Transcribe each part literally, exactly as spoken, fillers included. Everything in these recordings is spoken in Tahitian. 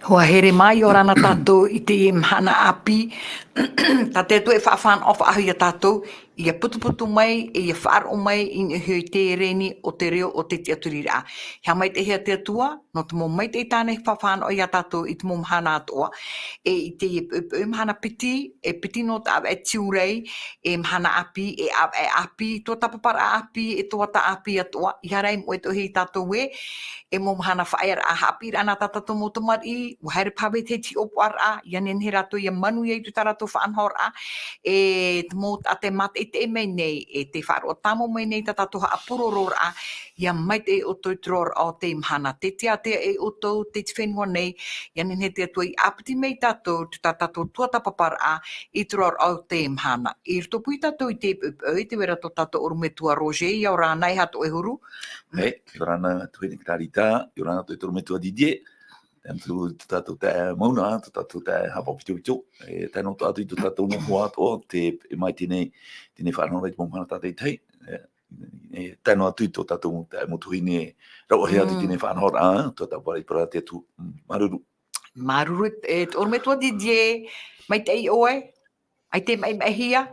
ʻUa here mai, ʻia ora na tātou i teie mahana ʻāpī. Tā te Atua e faʻafānaʻo faʻahou ia tātou, ʻia putuputu mai, e ʻia faʻaroʻo mai i niʻa i te reni o te reo o te tiʻaturiraʻa. ʻIa maitaʻi ia te Atua, nō te mau maitaʻi tāna e faʻafānaʻo ia tātou i te mau mahana atoʻa. E i teie poʻipoʻi mahana piti, e piti nō te ʻāvaʻe Tiurai, e mahana ʻāpī, e ʻāvaʻe ʻāpī, tuatāpaparaʻa ʻāpī, e tuatāpaparaʻa ʻāpī atoʻa, ʻia haere mai te ʻohipa ia tātou ē, e mau mahana faʻaearaʻa haʻapiʻiraʻa nā tā tātou mau tamariʻi, ʻua haere paha vau i te hiʻopoʻaraʻa, ʻia nehenehe rātou ʻia manuia i tō tā rātou faʻanahoraʻa, e te mau taʻata e mātaʻitaʻi mai nei, e tē faʻaroʻo tāmau mai nei tā tātou haʻapurororaʻa, ʻia maitaʻi ʻoutou i te roaraʻa o teie mahana, tē tiʻa atu ia ʻoutou, te fenua nei, ʻia nehenehe te Atua e ʻāpiti mai ia tātou, tō tā tātou tuatāpaparaʻa, i te roaraʻa o teie mahana. I roto paʻi tātou i te, i te vai ra tō tātou ʻorometua Roger, ʻia ora na e aha tō ʻoe huru? E, ʻia ora na tuahine Clarita, ʻia ora na tō ʻoe ʻorometua Didier, tae noa atu tō tātou taeaʻe Mauna, tō tātou taeaʻe Haʻapaʻo Pitopito, e, tae noa atu i tō tātou nofoʻa atoʻa, tē, e mai teie nei, teie nei faʻanahoraʻa i te mau mahana tātaʻitahi, e, e, tae noa atu i tō tātou taeaʻe mau tuahine, rauhia atu i teie nei faʻanahoraʻa, tuatāpaparaʻa i te parau a te Atua, mm, māuruuru. Māuruuru, e, tō ʻorometua Didier, maitaʻi ʻoe, ʻaita e maʻimaʻihia?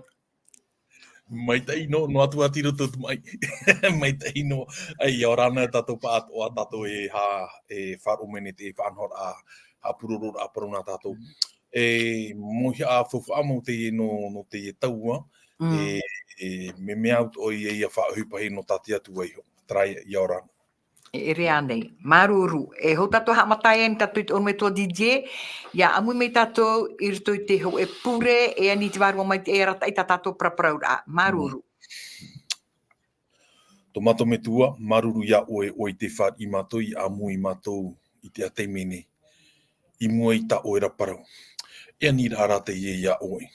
Maitaʻi noa, noa atu ā i roto i te maʻi. Maitaʻi noa, ʻaita ʻia ora na tātou pāʻatoʻa, tātou e ha-, e faʻaroʻo mai nei te faʻanahoraʻa, haʻapurororaʻa parau nā tātou. E, mea faufaʻa mau teie nō, nō teie tau ā, e, e, mea, mea au atoʻa ia, ʻia faʻaʻohipa nō tā te Atua iho, terā ia, ʻia ora na. E, e ʻere ānei. Māuruuru. E hou tātou haʻamata ai, tātou i tō ʻorometua Didier, ʻia ʻāmui mai tātou i roto i te hōʻē pure, e ani te vārua mai te arataʻi tā tātou paraparauraʻa. Māuruuru. Tō mātou Metua, māuruuru iā ʻoe, ʻoe i tē fāriʻi mātou, ʻia ʻāmui mātou i teie nei taime nei. I mua i tā ʻoe ra parau. E ani ra rā teie iā ʻoe.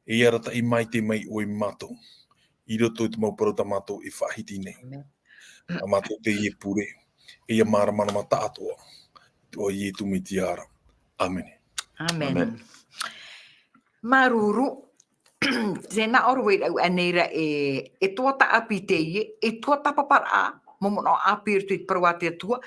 E arataʻi maitaʻi mai ʻoe iā mātou. I roto i te mau parau tā mātou e faʻahiti nei. ʻĀmene. Ā mātou teie pure, e ʻia māramarama tāʻatoʻa, i te iʻoa o Ietu Metia ra. ʻĀmene. ʻĀmene. ʻĀmene. Māuruuru, tē nā ʻō ra vau i te ʻāvaʻe nei ra e, e tuatāpaparaʻa teie, e tuatāpaparaʻa, mau manaʻo ʻāpī i roto i te parau a te Atua,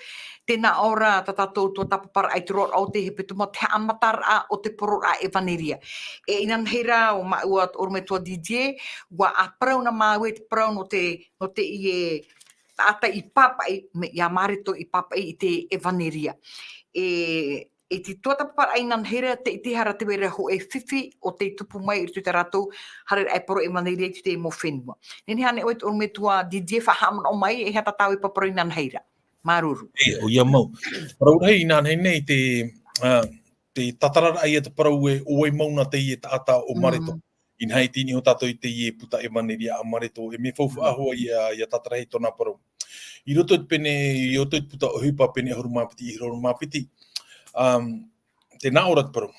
tē nā ʻō ra tā tātou tuatāpaparaʻa i te roaraʻa o te hepetoma, te haʻamataraʻa o te parau ʻevanelia. E inanahi ra ʻo māua tō ʻorometua Didier, ʻua parau na māua i te parau nō te nō teie taʻata i pāpaʻi, mea ʻia Mareto i pāpaʻi i te ʻevanelia. E, e te tuatāpaparaʻa inanahi ra, tē ʻite ra te vai ra hōʻē fifi ʻo tē tupu mai i roto i tā rātou haereraʻa e parau ʻevanelia i te mau fenua. Nehenehe ānei ʻoe tō ʻorometua Didier faʻahaʻamanaʻo mai, e aha tā tāua e parau inanahi ra. Māuruuru. E, ʻoia mau. Parau rahi inanahi nei te, ā, te tātararaʻa ia te parau ē, ʻo vai mau na teie taʻata ʻo Mareto. Mm. Inaha i tini iho tātou i teie puta ʻevanelia a Mareto, e mea faufaʻa hoʻi ia, ʻia tātara i tōna parau. I roto i te pene, i roto i te puta ʻohipa pene ʻahuru mā piti, ʻahuru mā piti. Um, tē nā ʻō ra te parau.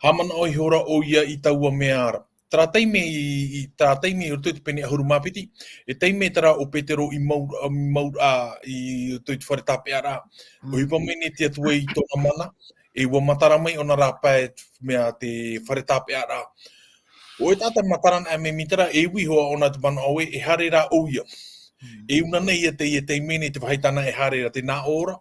Haʻamanaʻo ihora ʻoia i taua mea ra. Terā taime i, i terā taime i roto i te pene ʻahuru mā piti, e taime terā ʻo Petero i mau, i mau, ā, i roto i te fare tāpeʻaraʻa. Mm. ʻOhipa mai nei te Atua i tōna mana, e ʻua matara mai ʻōna rā pae mea te fare tāpeʻaraʻa. ʻO te taʻata matara na mai i te reira, e ui hoʻi ʻōna te manaʻo ē, e haere rā ʻoia. Mm. E ʻuna nei ia teie taime nei te vāhi tāna e haere ra, tē nā ʻō ra.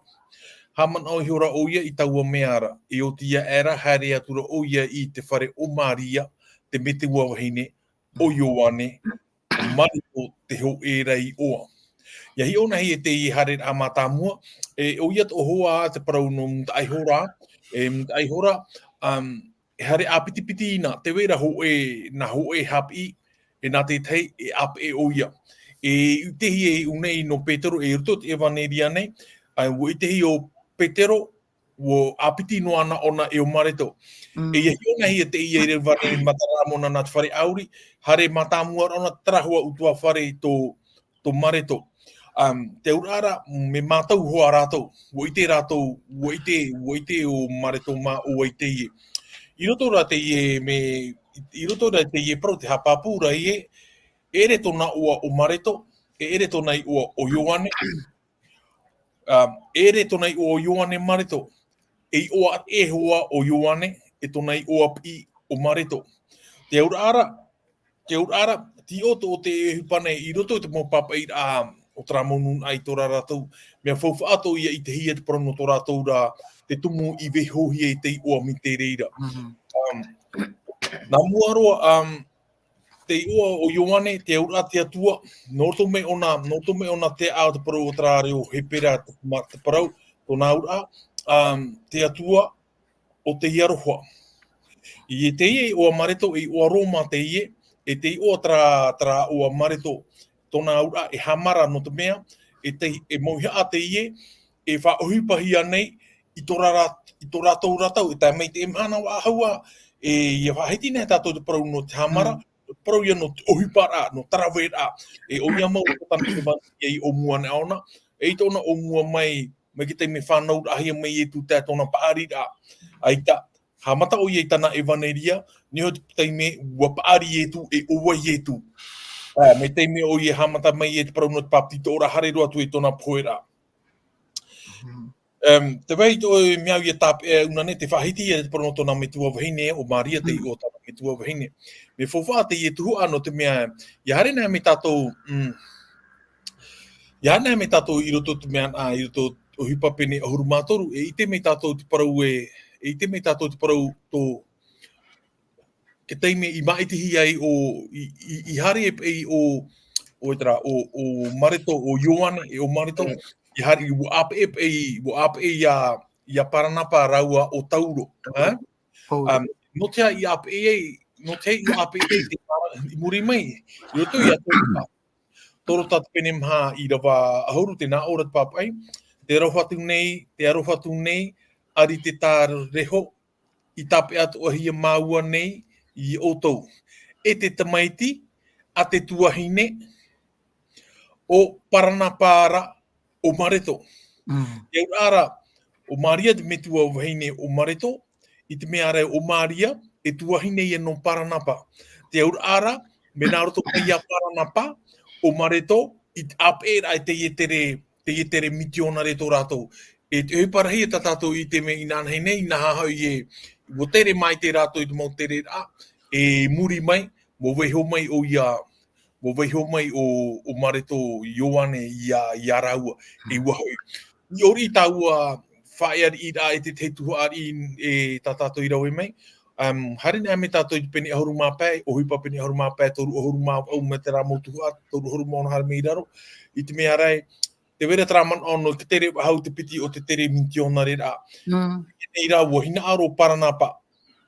Haʻamanaʻo ihora ʻoia i taua mea ra, e oti aʻera, haere atu ra ʻoia i te fare o Maria, te metua vahine, ʻo Ioane, ʻo Mareto te hōʻē ra iʻoa. ʻIa hiʻo na hia teie haereraʻa mātāmua, e ʻoia tō hoa te parau nō Mutaʻaihora, e Mutaʻaihora, um, e haere ʻāpitipiti na, tē vai ra hōʻē, nā hōʻē haʻapiʻi, e nā te tahi, e ʻāpeʻe ʻoia. E i te hia i ʻō nei nō Petero, e roto i te ʻevanelia nei, ā, ʻua ʻite hia ʻo Petero, ʻua ʻāpiti noa na ʻōna e ʻo Mareto. Mm. E ʻia hiʻo na hia teie i reira vāhi matara mōna nā te fare ʻauri, haere mātāmua ra ʻōna terā hoa ʻutuāfare tō, tō Mareto. Um, te auraʻa ra, mea mātau hoʻi rātou, ʻua ʻite rātou, ʻua ʻite, ʻua ʻite ʻo Mareto mā ʻo vai teie. I roto ra teie mea, i roto ra teie parau te haʻapāpū ra ē, e ʻere tōna iʻoa ʻo Mareto, e ʻere tōna iʻoa ʻo Ioane, ā, e ʻere tōna iʻoa ʻo Ioane Mareto, e iʻoa ʻē hoʻi ʻo Ioane, e tōna iʻoa piʻi ʻo Mareto. Te auraʻa ra, te auraʻa ra, te ʻoto o te ʻohipa nei i roto i te mau pāpaʻiraʻa, o terā mau nūnaʻa i tō rātou. Mea faufaʻa atoʻa ia i te hia te parau nō tō rātou rā, te tumu i vaihohia i te iʻoa mai te reira. Mhm. Um, nā mua roa, um, te iʻoa o Ioane, te auraʻa te Atua, nō roto mai ʻōna, nō roto mai ʻōna te aʻo te parau o terā reo Hepera, te, ma, te parau, tōna auraʻa, um, te Atua, o te aroha. I teie iʻoa Mareto, e iʻoa Roma teie, e te iʻoa terā, terā iʻoa Mareto, tōna auraʻa e hāmara nō te mea, e te, e mauhaʻa teie, e faʻaʻohipahia nei, i tō rā, i tō rātou rātou, e tae mai te mahana ʻaʻau ā, e ia faʻahiti nei tātou te parau nō te hāmara, Mm. parau ia nō te ʻohiparaʻa, nō te raveraʻa, e ʻoia mau tō tāna te manaʻo i ʻōmua nei ʻōna, e i tōna ʻōmua mai, mai te taime fānauraʻahia mai Ietu tae tōna paʻariraʻa. ʻAita, haʻamata ʻoia i tāna ʻevaneria, nehenehe te taime ʻua paʻari Ietu e ʻo vai Ietu. Ā, mai te taime ʻoia haʻamata mai e te parau nō te bāpetizoraʻa, haere roa atu i tōna poheraʻa. Mhm. Em, te vai tō e mea au ia tāpeʻa ʻōna nei, te faʻahiti ia te parau nō tōna metua vahine, ʻo Maria te Mm. iʻoa o tāna metua vahine. Mea faufaʻa teie tuhaʻa nō te mea, ʻia haere nei mai tātou, mm, ʻia haere nei mai tātou i roto te mea, ā, i roto ʻOhipa pene ʻahuru mā toru, e ʻite mai tātou te parau e, e ʻite mai tātou te parau tō, te taime i māʻitihia ai ʻo, i, i, i haere e, e ʻo, ʻo e terā, ʻo, ʻo Mareto, ʻo Ioane, e ʻo Mareto, Mm. i haere, ʻua ʻāpeʻe, e, ʻua ʻāpeʻe ia, ia Paranapa rāua ʻo Tauro, ā? Paulo. Um, nō te aha i ʻāpeʻe ai, nō te aha i ʻāpeʻe ai te, i muri mai, i roto ia Tōrota. Tōrota te pene maha ʻīrava ʻahuru, tē nā ʻō ra te pāpaʻi, tē aroha atu nei, tē aroha atu nei, ʻAri te tāreho, i tāpeʻa atoʻahia māua nei ia ʻoutou. E te tamaiti a te tuahine ʻo Paranapa ra ʻo Mareto. Mm. Te auraʻa ra, ʻo Maria te metua vahine o Mareto, i te mea ra ʻo Maria, e tuahine ia nō Paranapa. Te auraʻa ra, mea nā roto mai ia Paranapa, ʻo Mareto, i te ʻāpeʻeraʻa i teie tere, teie tere mitionare tō rātou. E te ʻohipa rahi tā tātou i ʻite mai inanahi nei, inaha hoʻi e, ʻua tere mai te rātou i te mau tereraʻa, e muri mai, ʻua vaiho mai ʻoia, ʻua vaiho mai ʻo, ʻo Mareto Ioane ia, ia rāua, e Mm. ʻua hoʻi. I ʻō riʻi tāua faʻaeaʻeraʻa e te tahi tuhaʻa riʻi e tā tātou i rave mai. Um, haere nei mai tātou i te pene ʻahuru mā pae, ʻOhipa pene ʻahuru mā pae, toru ʻahuru mā vaʻu mai terā mau tuhaʻa, toru ʻahuru mā ono haere mai i raro. I te mea ra, tē vai ra terā manaʻo nō te tere faʻahou te piti o te tere mitionare ra. Mm. Teie nei rā, ʻua hinaʻaro Paranapa,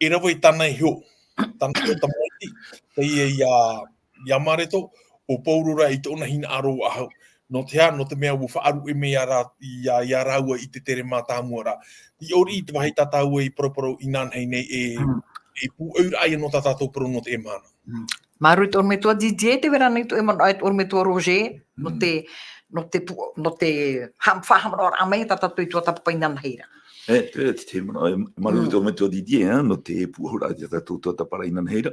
e rave i tāna iho, tāna iho tamaiti, teie ia, ia Mareto, ʻo Paulo rā i tōna hinaʻaro faʻahou. Nō te aha, nō te mea ʻua faʻaruʻe mai ia rā, ia, ia rāua i te tere mātāmua ra. I ʻō riʻi te vāhi tā tāua i paraparau inanahi nei e, Mm. e pūʻoiraʻa ia nō tā tātou parau nō teie mahana. Mm. Māuruuru i te ʻorometua Didier, tē vai ra ānei tō ʻoe manaʻo e te ʻorometua Roger, nō Mm. te, nō te pu-, nō te ha-, faʻahaʻamanaʻoraʻa mai tā tātou i tuatāpapa inanahi ra. E, tē vai ra te, te manaʻo, e, māuruuru Mm. tō ʻoe metua Didier, ā, nō te pūʻohuraʻa i tā tātou tuatāpapa inanahi ra.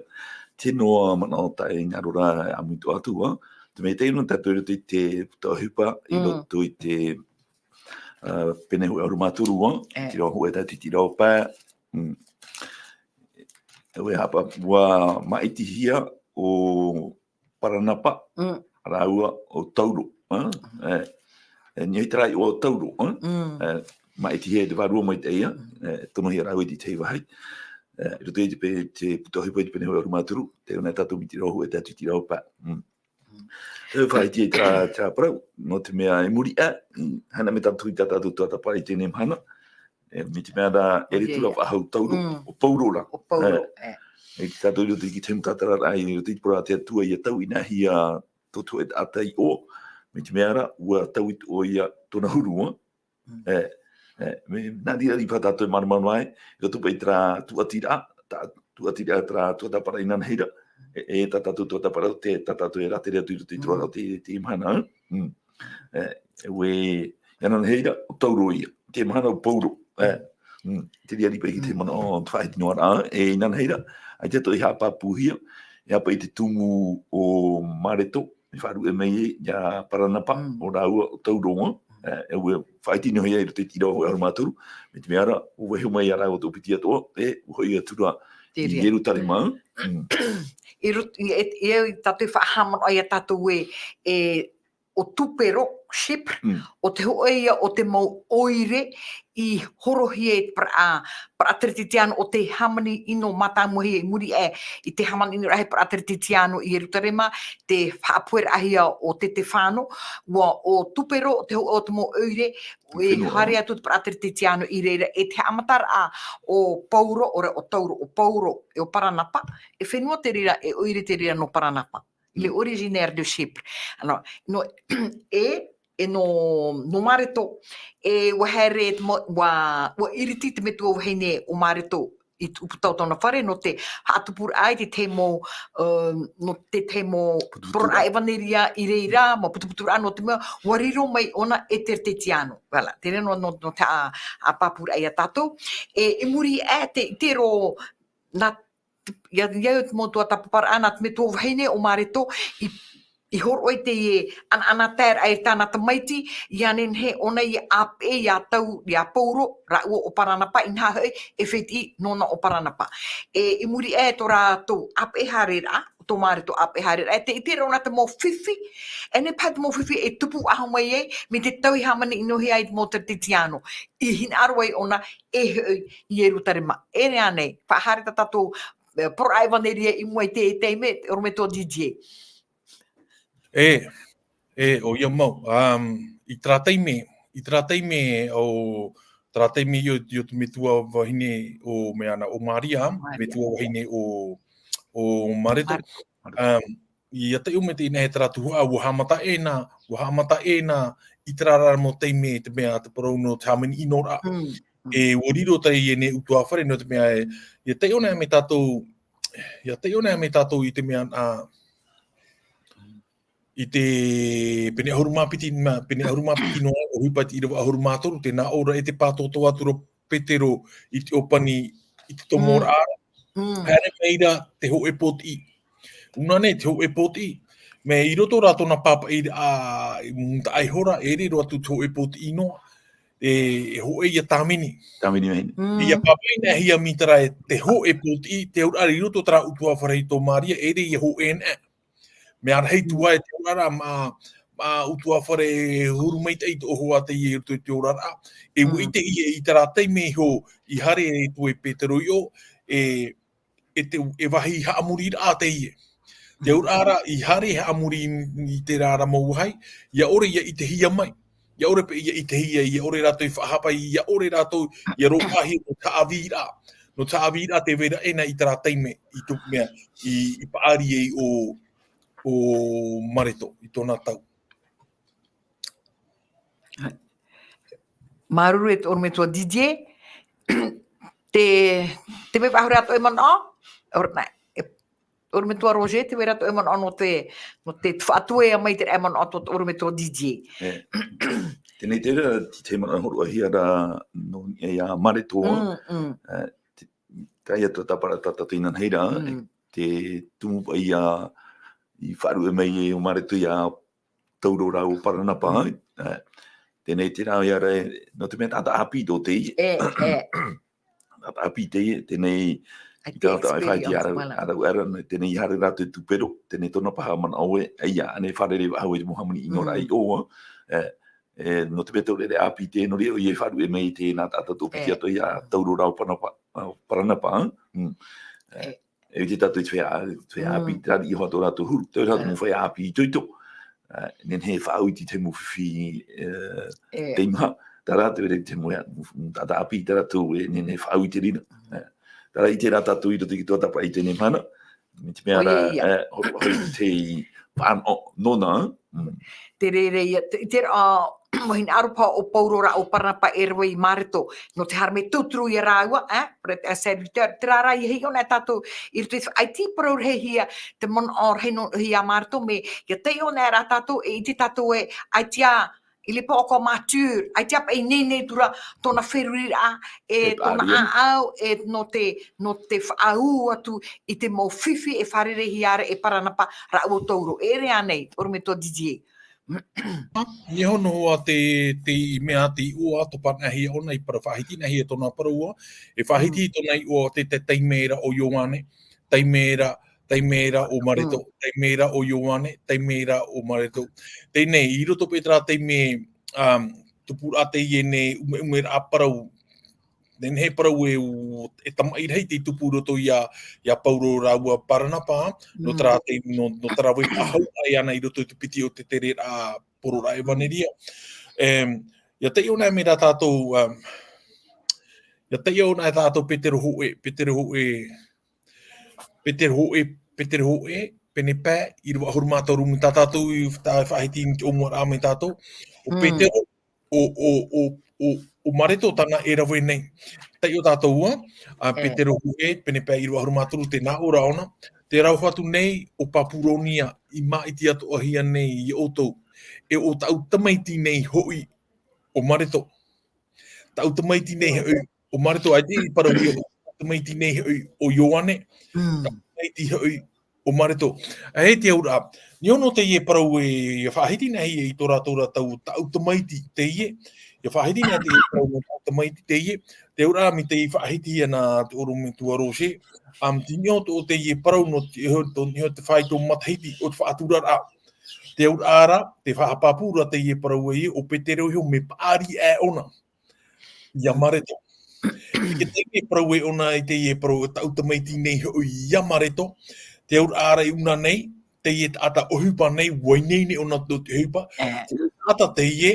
Te noa manaʻo tā e hinaʻaro ra e ʻāmui atoʻa atu, ā. Te mea tei nō tātou i roto i te puta ʻohipa, i Mm. roto i te, ā, pene hōʻē ʻahuru mā toru, ā. E. Te rā hōʻē tātou i te rā pae. Mm. E ʻua haʻapa-, ʻua māʻitihia ʻo Paranapa, Mm. rāua ʻo Tauro, ā? Mm. E, e, nō te reira ʻo Tauro, ā? Mm. E, māʻitihia e te Vārua Maitaʻi, ā? Mm. E, tonohia rāua i te tahi vāhi. E, i roto i te pe-, te puta ʻohipa i te pene hōʻē ʻahuru mā toru, tē vai nei tātou i te rā hōʻē tātou i te rā pae. Mm. Mm. E faʻahiti e terā, terā parau, nō te mea i muri aʻe, mm, haere mai tātou i tā tātou tuatāpapa i teie mahana, E, mai te mea rā, e ʻere atu ra faʻahou Tauro, Mm. ʻo Paulo rā. ʻO Paulo, E. e. E te tātou i roto i te tahi mau tātararaʻa, i roto i te parau a te Atua, ʻia tauʻinahia tō te hōʻē taʻata iʻoa. Mai te mea rā, ʻua tau atoʻa ia tōna huru, ā. Mm. E, e, mea, nā reira paʻi tātou e māramarama ai, i roto paʻi i terā tūʻatiraʻa, tā, tūʻatiraʻa terā tuatāpapa inanahi ra, e, e tā tātou tuatāpapa, te, tā tātou e rātere atu i roto i te Mm. roaraʻa o te, te mahana, ā. Mm. E, e ʻua, inanahi ra, ʻo Tauro ia. Te mahana ʻo Paulo. E, mm, te reira paʻi te Mm. manaʻo, te faʻahiti noa ra, e inanahi ra, ʻaita atoʻa i haʻapāpūhia, e aha paʻi te tumu o Mareto, i faʻaruʻe mai ai, ia Paranapa, Mm. ʻo rāua ʻo Tauro, ā. Mm. E, e ʻua faʻahiti noa ia i roto i te ʻīrava hōʻē ʻahuru mā toru, mai te mea rā, ʻua vaiho mai ia rāua tō piti atoʻa, e, ʻua hoʻi atu ra i Te reira. Ierutarema, ā. Mm. I rot-, i, e, i, i tātou e faʻahaʻamanaʻo ia tātou e, e, o Tupero, Chypre, o te hōʻē ia o te mau ʻoire i horohia e te parau, parau Teretetiano o te hāmani ʻino mātāmua hia i muri aʻe i te hāmani ʻino rahi parau Teretetiano i Ierutarema, te faʻapueraʻahia o Tetefano, ʻua ʻo Tupero o te hōʻē o te mau ʻoire, e haere atu te parau Teretetiano i reira, e te haʻamataraʻa o Pauro, ʻo Tauro, o Pauro, e ʻo Paranapa, e fenua te reira, e ʻoire te reira nō Paranapa. Il est originaire de Chypre. Alors, no, e, e no, no Mareto, e ʻua haere te mo-, ʻua, ʻua iriti te metua vahine o Mareto i te ʻūputa o tōna fare, nō te haʻatupuraʻa i te tahi mau, ā, nō te tahi mau poroʻa ʻevaneria i reira, mau putuputuraʻa nō te mea, ʻua riro mai ʻōna e Teretetiano. Voilà, terā nō, nō, nō te haʻa-, haʻapāpūraʻa ia tātou. E, i muri aʻe te, te rō, nā ʻia, ʻia au te mau tuatāpaparaʻa nā te metua vahine o Mareto i, i hōroʻa i teie ʻanaʻanataeraʻa i tāna tamaiti, ʻia nehenehe ʻōna ʻia ʻāpeʻe ia Tau-, ia Pauro, rāua ʻo Paranapa, inaha hoʻi e fētiʻi nōna ʻo Paranapa. E, i muri aʻe tō rātou ʻāpeʻe haereraʻa, tō Mareto ʻāpeʻe haereraʻa, e te, i terā nā te mau fifi, e nehenehe paha te mau fifi e tupu faʻahou mai ai, mai te tauihaʻa hāmani ʻino hia ai te mau Teretetiano. I hinaʻaro ai ʻōna, e hoʻi i Ierutarema. E rā ānei, faʻahaere tā tātou, e, poroʻa ʻevaneria i mua i te, te mea, ʻorometua Didier. E, e, ʻoia mau. Um, i terā taime, i terā taime, ʻo terā taime i ʻō, i ʻō te metua vahine ʻo mea na, ʻo Maria, Maria. Metua vahine ʻo, ʻo Mareto. Mareto. Um, ʻIa taiʻo mai teie nei e terā tuhaʻa, ʻua haʻamata ʻē na, ʻua haʻamata ʻē na i terā rā mau taime, te mea, te parau nō te hāmani ʻino ra. Mm. E ʻua riro teie nei ʻutuāfare, nō te mea e, ʻia taiʻo na mai tātou, ʻia taiʻo na mai tātou i te mea, ā, i te pene ʻahuru mā piti, mā, pene ʻahuru mā piti noa, ʻo Hepetoma ʻīrava ʻahuru mā toru, tē nā ʻō ra e te pātōtō atu ra Petero i te ʻōpani, i te tomoraʻa. Mm. Mm. Haere mai ra te hōʻē pōtiʻi. ʻUna nei te hōʻē pōtiʻi. Mea i roto rā tōna pāpaʻiraʻa, ā, i mutaʻa iho ra, e riro atu te hōʻē pōtiʻi noa. E, e hōʻē ia tāmini. Tāmini mai. Mm. ʻIa pāpaʻi na hia mai terā e te hōʻē pōtiʻi, te auraʻa i roto terā ʻutuāfare i tō Maria, e riro ia hōʻē na. Mea rahi atu ā e te auraʻa mā, mā ʻutuāfare e huru maitaʻi i te ʻohipa teie i roto i te oraraʻa. E ʻua ʻite ʻoia i terā taime iho i haere atu ai Petero i ʻō, e, e te, e vāhi haʻamoriraʻa teie. Te auraʻa ra, i haere haʻamori i terā ra mau vāhi, ʻia ʻore ʻia ʻitehia mai. ʻIa ʻore paʻi ʻia ʻitehia, ʻia ʻore rātou i faʻahapa, ʻia ʻore rātou, ʻia roaʻahia nō te haʻavīraʻa. Nō te haʻavīraʻa tē vai ra ʻē na i terā taime, i te mea, i, i paʻari ai ʻo, ʻo Mareto, i tōna tau. Māuruuru e te ʻorometua Didier. Te, te mea faʻahou ra tō ʻoe manaʻo? Ora, nā, e, ʻorometua Roger, tē vai ra tō ʻoe manaʻo nō te, nō te faʻatuea mai terā manaʻo tō te ʻorometua Didier. E, teie nei terā, te, te manaʻo hōroʻahia ra nō niʻa ia Mareto, mm, mm, e, te, teie atu tāpara tā tātou i inanahi ra, mm, e, te tumu paʻi ia i faʻaruʻe mai e ʻo Mareto ia Tauro rāua ʻo Paranapa, mm, e, teie nei terā ia ra, nō te mea taʻata ʻāpī tō teie. E, e. Taʻata ʻāpī teie, teie nei, i te taʻata e faʻaiti ara, ara, ara, teie nei i haere rātou i Tupero, teie nei tōna paha manaʻo ē, ʻaita, ʻānei fārerei faʻahou i te mau hāmani ʻino ra i ʻō, e, e, nō te mea tau rere ʻāpī teie, nō reira ʻoia i faʻaruʻe mai i teie nā taʻata tō piti atoʻa ia Tauro rāua ʻo Paranapa, ʻo Paranapa, mm. E, e ʻite tātou i te feiā, te feiā ʻāpī, terā riʻi iho atu o rātou huru, terā rātou mau feiā ʻāpī itoito. E, nehenehe e faʻaau i te mau fifi, e, teimaha, terā rā te reira i te mau, taʻata ʻāpī, terā rātou e nehenehe e faʻaau i te reira. E, terā ʻite ra tātou i roto i te tuatāpaparaʻa i teie nei mahana. Mai te mea ra, e, hō-, hō-, te faʻanaho nōna, mm. Te reira ia, te, te, ā, ʻua hinaʻaro paha ʻo Pauro rāua ʻo Paranapa e rave i Mareto, nō te haere mai tauturu ia rāua, e, prêtres et serviteurs, terā rā ʻia hiʻo na tātou i roto i te, ʻaita i parau rahi hia, te manaʻo rahi nō, ia Mareto, mea, ʻia taiʻo na rā tātou, e ʻite tātou ē, ʻaita, il est pas encore mature, ʻaita paʻi i nehenehe atu ra tōna feruriraʻa, e tōna ʻāʻau, e nō te, nō te faʻaau atu i te mau fifi e fārereihia ra e Paranapa rāua ʻo Tauro. E rave ānei, ʻorometua Didier? Nehenehe noa te, te mea te iʻoa, topa na hia ʻōna, i parau faʻahiti na hia tōna parau, e faʻahiti tōna iʻoa te, te taime ra ʻo Ioane, taime ra taime ra ʻo Mareto, taime ra ʻo Ioane, taime ra ʻo Mareto. Teie nei, i roto paʻi terā taime, um, tupuraʻa teie nei, ume, umeraʻa parau, nehenehe parau e, e tamaʻi rahi tei tupu i roto ia, ia Pauro rāua Paranapa, nō terā tei, nō, nō terā vai faʻahou ai ana i roto i te piti o te tereraʻa poroʻraʻa ʻevaneria. Em, ia taiʻo na mai rā tātou, um, ia taiʻo na tātou Petero hōʻē, Petero hōʻē, Petero hōʻē, Petero hōʻē, pene pae, ʻīrava ʻahuru mā toru, mai tā tātou i tā faʻahiti i te ʻōmuaraʻa mai tātou. ʻO Petero, ʻo, ʻo, ʻo, ʻo, ʻo Mareto tāna e rave nei. Taiʻo tātou ā, a Petero hōʻē, pene pae ʻīrava ʻahuru mā toru, tē nā ʻō ra ʻōna, tē rau atu nei ʻo Papuronia, i māʻiti atoʻahia nei ia ʻoutou. E ʻo tāʻu tamaiti nei hoʻi ʻo Mareto. Tāʻu tamaiti nei hoʻi ʻo Mareto, ʻaita i parau ia ʻo tāʻu tamaiti nei hoʻi ʻo Ioane. Tāʻu tamaiti hoʻi ʻo Mareto. ʻA, e te auraʻa. Nō, nō teie parau e, ia faʻahiti na ia i tō rātou ra tau, tāʻu tamaiti teie. Ia faʻahiti na teie parau nō tāʻu tamaiti teie. Te auraʻa mai tei faʻahiti ana te ʻorometua Roger. Am, te nō tō teie parau nō te, nō te fāito matahiti o te faʻaturaraʻa. Te auraʻa ra, tē faʻapāpū ra teie parau e, ʻo Petero iho mea paʻari aʻe ʻōna ia Mareto. I te taime e parau ai ʻōna i teie parau, tāʻu tamaiti nei hoʻi ia Mareto, te auraʻa ra i ʻōna nei, teie taʻata ʻohipa nei, ʻua ineine ʻōna nō te ʻohipa, hōʻē taʻata teie,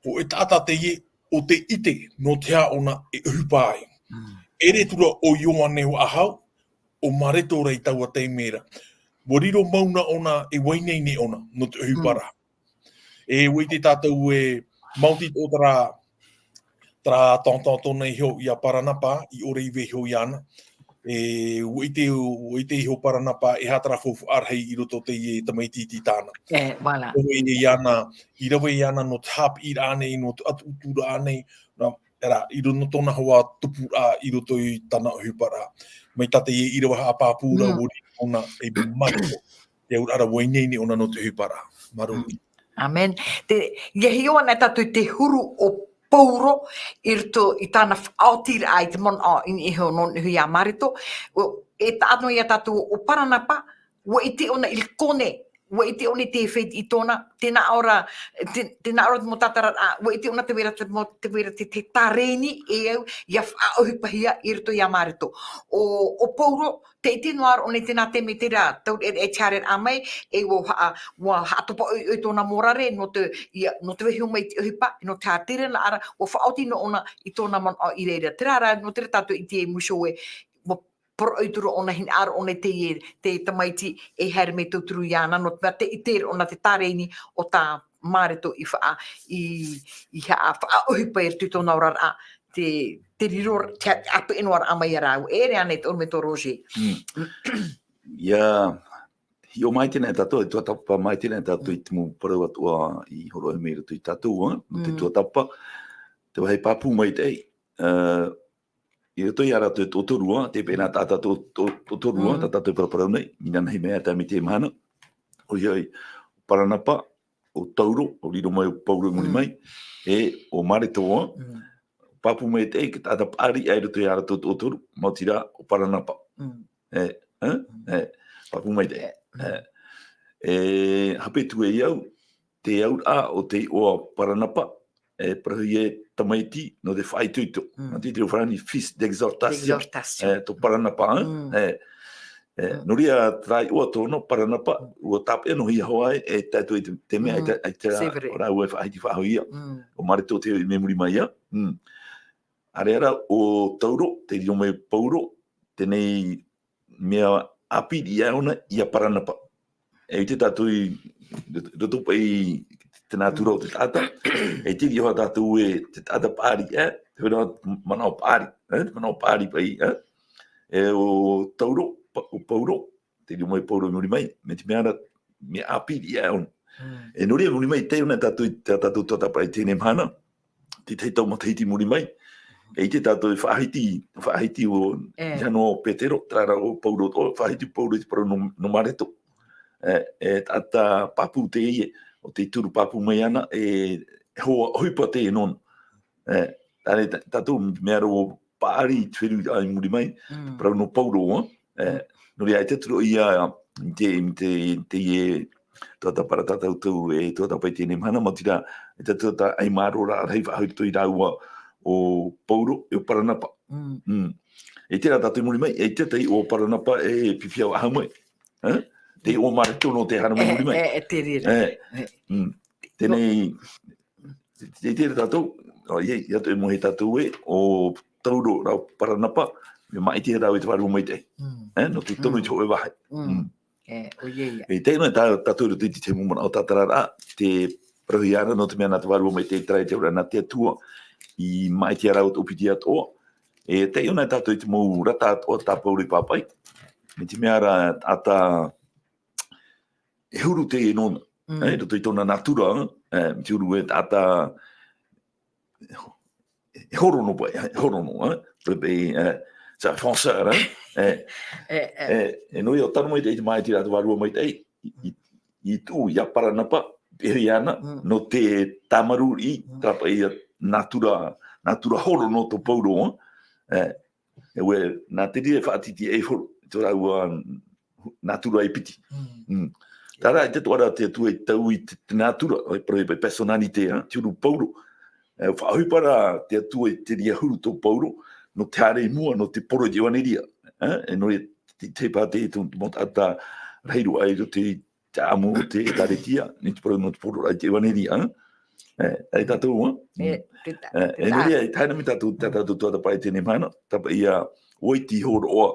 hōʻē taʻata teie ʻo tē ʻite nō te aha ʻōna e ʻohipa ai. ʻEʻere atu ra ʻo Ioane faʻahou, ʻo Mareto ra i taua taime ra. ʻUa riro mau na ʻōna e ʻua ineine ʻōna nō te ʻohipa ra. E ʻua ʻite tātou e maoti tō terā, terā tonton tōna iho ia Paranapa, i ʻore i vaiiho iāna. E ʻua ʻite, ʻua ʻite iho Paranapa, e aha terā faufaʻa rahi i roto teie tamaiti iti tāna. E, voilà. ʻO ia iāna, i rave iāna nō te haʻapiʻiraʻa nei, nō te ʻatuʻaturaʻa nei, nā, terā, i roto nō tōna hoa tupuraʻa, i roto i tāna ʻohiparaʻa. Mai tā teie ʻīrava haʻapāpū ra, ʻua riro ʻōna e Mareto. Te auraʻa ra ʻua ineine ʻōna nō te ʻohiparaʻa. Māuruuru. ʻĀmene. Te, ʻia hiʻo anaʻe tātou i te huru o Pauro, i roto i tāna faʻaotiraʻa i te manaʻo i niʻa iho nō niʻa iho ia Mareto. ʻO, e taʻa noa ia tātou ʻo Paranapa, ʻua ʻite ʻōna i Likone, ʻua ʻite ʻōna i te feiʻi tōna, tē nā ʻō ra, tē, tē nā ʻō ra te mau tātararaʻa, ʻua ʻite ʻōna tē vai ra te mau, tē vai ra te, te tareni e au, ʻia faʻaʻohipahia i roto ia Mareto. ʻO, ʻo Pauro, tē ʻite noa ra ʻōna i tēnā taime terā, taureʻareʻa i te haereraʻa mai, e ʻua haʻa-, ʻua haʻatopa ʻoiʻoi tōna morare, nō te, ʻia, nō te vaiiho mai i te ʻohipa, nō te haʻatereraʻa ra, ʻua faʻaoti noa ʻōna i tōna manaʻo i reira. Terā rā, nō te reira tātou i te muso e, ʻua poroʻi atu ra ʻōna, hinaʻaro ʻōna i teie, te tamaiti e haere mai tauturu iāna, nō te mea tē ʻite ra ʻōna te tareni o tā Mareto i faʻa-, i, i haʻa-, faʻaʻohipa i roto i tōna oraraʻa, te, te riro, te ʻāpeʻe noa raʻa mai ia rāua. E ʻere ānei te ʻorometua Roger? Mm. ʻIa, hiʻo maite na tātou, e tuatāpapa maite na tātou i te mau parau atoʻa i hōroʻahia mai i roto ia tātou, ā, nō te tuatāpapa, te vāhi pāpū maitaʻi, ā, i roto ia rātou e toʻotoru, ā, te pēnā taʻata toʻo-, toʻo-, toʻotoru, ā, tā tātou e paraparau nei, i nānahi mai atu mai teie mahana. ʻOia hoʻi, Paranapa, ʻo Tauro, ʻua riro mai ʻo Pauro i muri mai, e ʻo Mareto, ā, pāpū maitaʻi, te taʻata paʻari aʻe i roto ia rātou toʻotoru, maoti rā, ʻo Paranapa. E, e, e, pāpū maitaʻi. E, e, hape atu e au, te auraʻa o te iʻoa Paranapa, e, parauhia e tamaiti nō te faʻaitoito. Nā te, te reo farāni, fils d'exhortation. D'exhortation. E, tō Paranapa, e, e, e, nō reira, terā iʻoa tōna, Paranapa, ʻua tāpeʻa noa hia hoʻi, e, tae atu i te, te mea, i te, i te, rāua e faʻahiti faʻahou ia. ʻO Mareto te, i muri mai ia. ʻĀreʻa rā, ʻo Tauro, tei riro mai Pauro, teie nei mea ʻāpī aʻe ʻōna ia Paranapa. E ʻite tātou i roto paʻi i te nātura o te taʻata. E ʻite hoʻi tātou e te taʻata paʻari, e, te mea manaʻo paʻari, e, te manaʻo paʻari paʻi, e. E ʻo Tauro, pa-, ʻo Pauro, tei riro mai Pauro i muri mai, mai te mea ra, mea ʻāpī aʻe ʻōna. E nō reira, i muri mai, taiʻo na tātou, tā tātou tuatāpapa i teie mahana, te tahi tau matahiti i muri mai. E ʻite tātou e faʻahiti, faʻahiti ʻo, e, Ioane, ʻo Petero, terā rā ʻo Pauro, ʻo faʻahiti Pauro i te parau nō, nō Mareto. E, e taʻata pāpū teie, ʻo tei turu pāpū mai ana, e hoa ʻohipa teie nōna. E, tā re-, tā, tātou mea rā ʻo paʻari i te feruriraʻa i muri mai, te parau nō Pauro, ā, e, Nō reira, ʻaita te roʻi ia, i te, i te, i te, e, tuatāpapa ra tā tātou e tuatāpapa i teie mahana, maoti rā, ʻaita te tuatāpapa ʻaimārō rā, rahi faʻahou i roto ia rāua ʻo Pauro, e ʻo Paranapa. Mm. Mm. E terā tātou i muri mai, ʻaita te iʻoa o Paranapa e pipi faʻahou mai. Eh? Te iʻoa o Mareto nō te haere mai i muri mai. E, e, e te reira. Eh. E. Mm. Teie nei, te, te, te tātou, ʻo, ia, ia te mohe tātou e, ʻo Tauro rā ʻo Paranapa, mea māʻiti rāua i te Vārua Maitaʻi. Mm. Eh, nō te tono i te hōʻē vāhi. Mm. Mm. E, ʻoia ia. E, tei noa tā, tātou i roto i te tahi mau manaʻo tātararaʻa, te parauhia ra nō te mea nā te Vārua Maitaʻi e terā e te auraʻa nā te Atua, i māʻiti rāua tō piti atoʻa. E, tei noa tātou i te mau rata atoʻa tā Pauro i pāpaʻi. Mai te mea ra, taʻata, e huru teie nōna. Mm. Eh, i roto i tōna natura, eh, te huru e taʻata, e horo noa paʻi, e horo noa, eh, paʻi, eh, c'est un fonceur, eh, eh, E, e. eh, e nō reira, ʻo tano mai te, i te māʻiti ra te Vārua Maitaʻi, i, i, i tuʻu ia Paranapa, e hia ana, Mm. nō te tāmarū i, Mm. terā paʻi ia natura, natura horo nō tō Pauro, eh, e ue, nā te reira e faʻatītīraʻa e horo, tō rāua natura e piti. Mm. Mm. Terā, ʻaita atoʻa rā te Atua i tau i te, te natura, e parau paʻi personnalité, eh, te huru Pauro. E, faʻaʻohipa ra te Atua i te reira huru tō Pauro, nō te haere i mua, nō te poro i te ʻevaneria. Eh, e nō reira, te, te pātē, te, te mau taʻata rahi roa i roto i te ʻāʻamu o te ʻĒkālesia, nō te poro, nō te poro i te ʻevaneria, eh. E, e tātou, eh? E, Mm. te ta-, E, te e nō ta- reira, e tae noa mai tātou, tā tātou tuatāpapa i teie mahana, tāpaʻi ia ʻoe i hōroʻa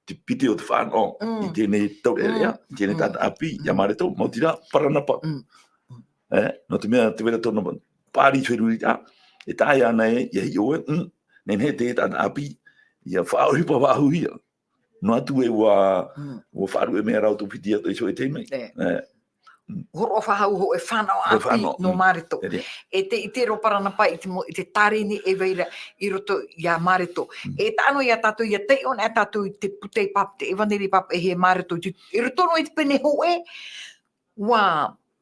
te piti o te fānaʻo, Mm. i teie taureʻareʻa, Mm. i teie Mm. taʻata ʻāpī, ia Mm. Mareto, maoti rā, Paranapa. Mm. Mm. E, nō te mea, tē vai ra tōna paʻari feruriraʻa, e tae ana e, ia hiʻo e, mm, nehenehe te taʻata ʻāpī, ia faʻaʻohipa faʻahouhia. Noa atu e ʻua, Mm. ʻua faʻaruʻe mai ra ʻo tō piti atoʻa i te hōʻē taime. E. E. Mm. Hōroʻa faʻahou hōʻē fānaʻo Hōʻē ʻāpī fānaʻo, nō mm. Mareto. E. E te, i te ʻite ra ʻo Paranapa i te mo-, i te tārēni e vai ra i roto ia Mareto. Mm. E taʻa noa ia tātou, ia taiʻo anaʻe tātou i te puta i pāpaʻi, te ʻevaneria pāpaʻi e hia Mareto. I te, i roto noa i te pene hōʻē, ʻua,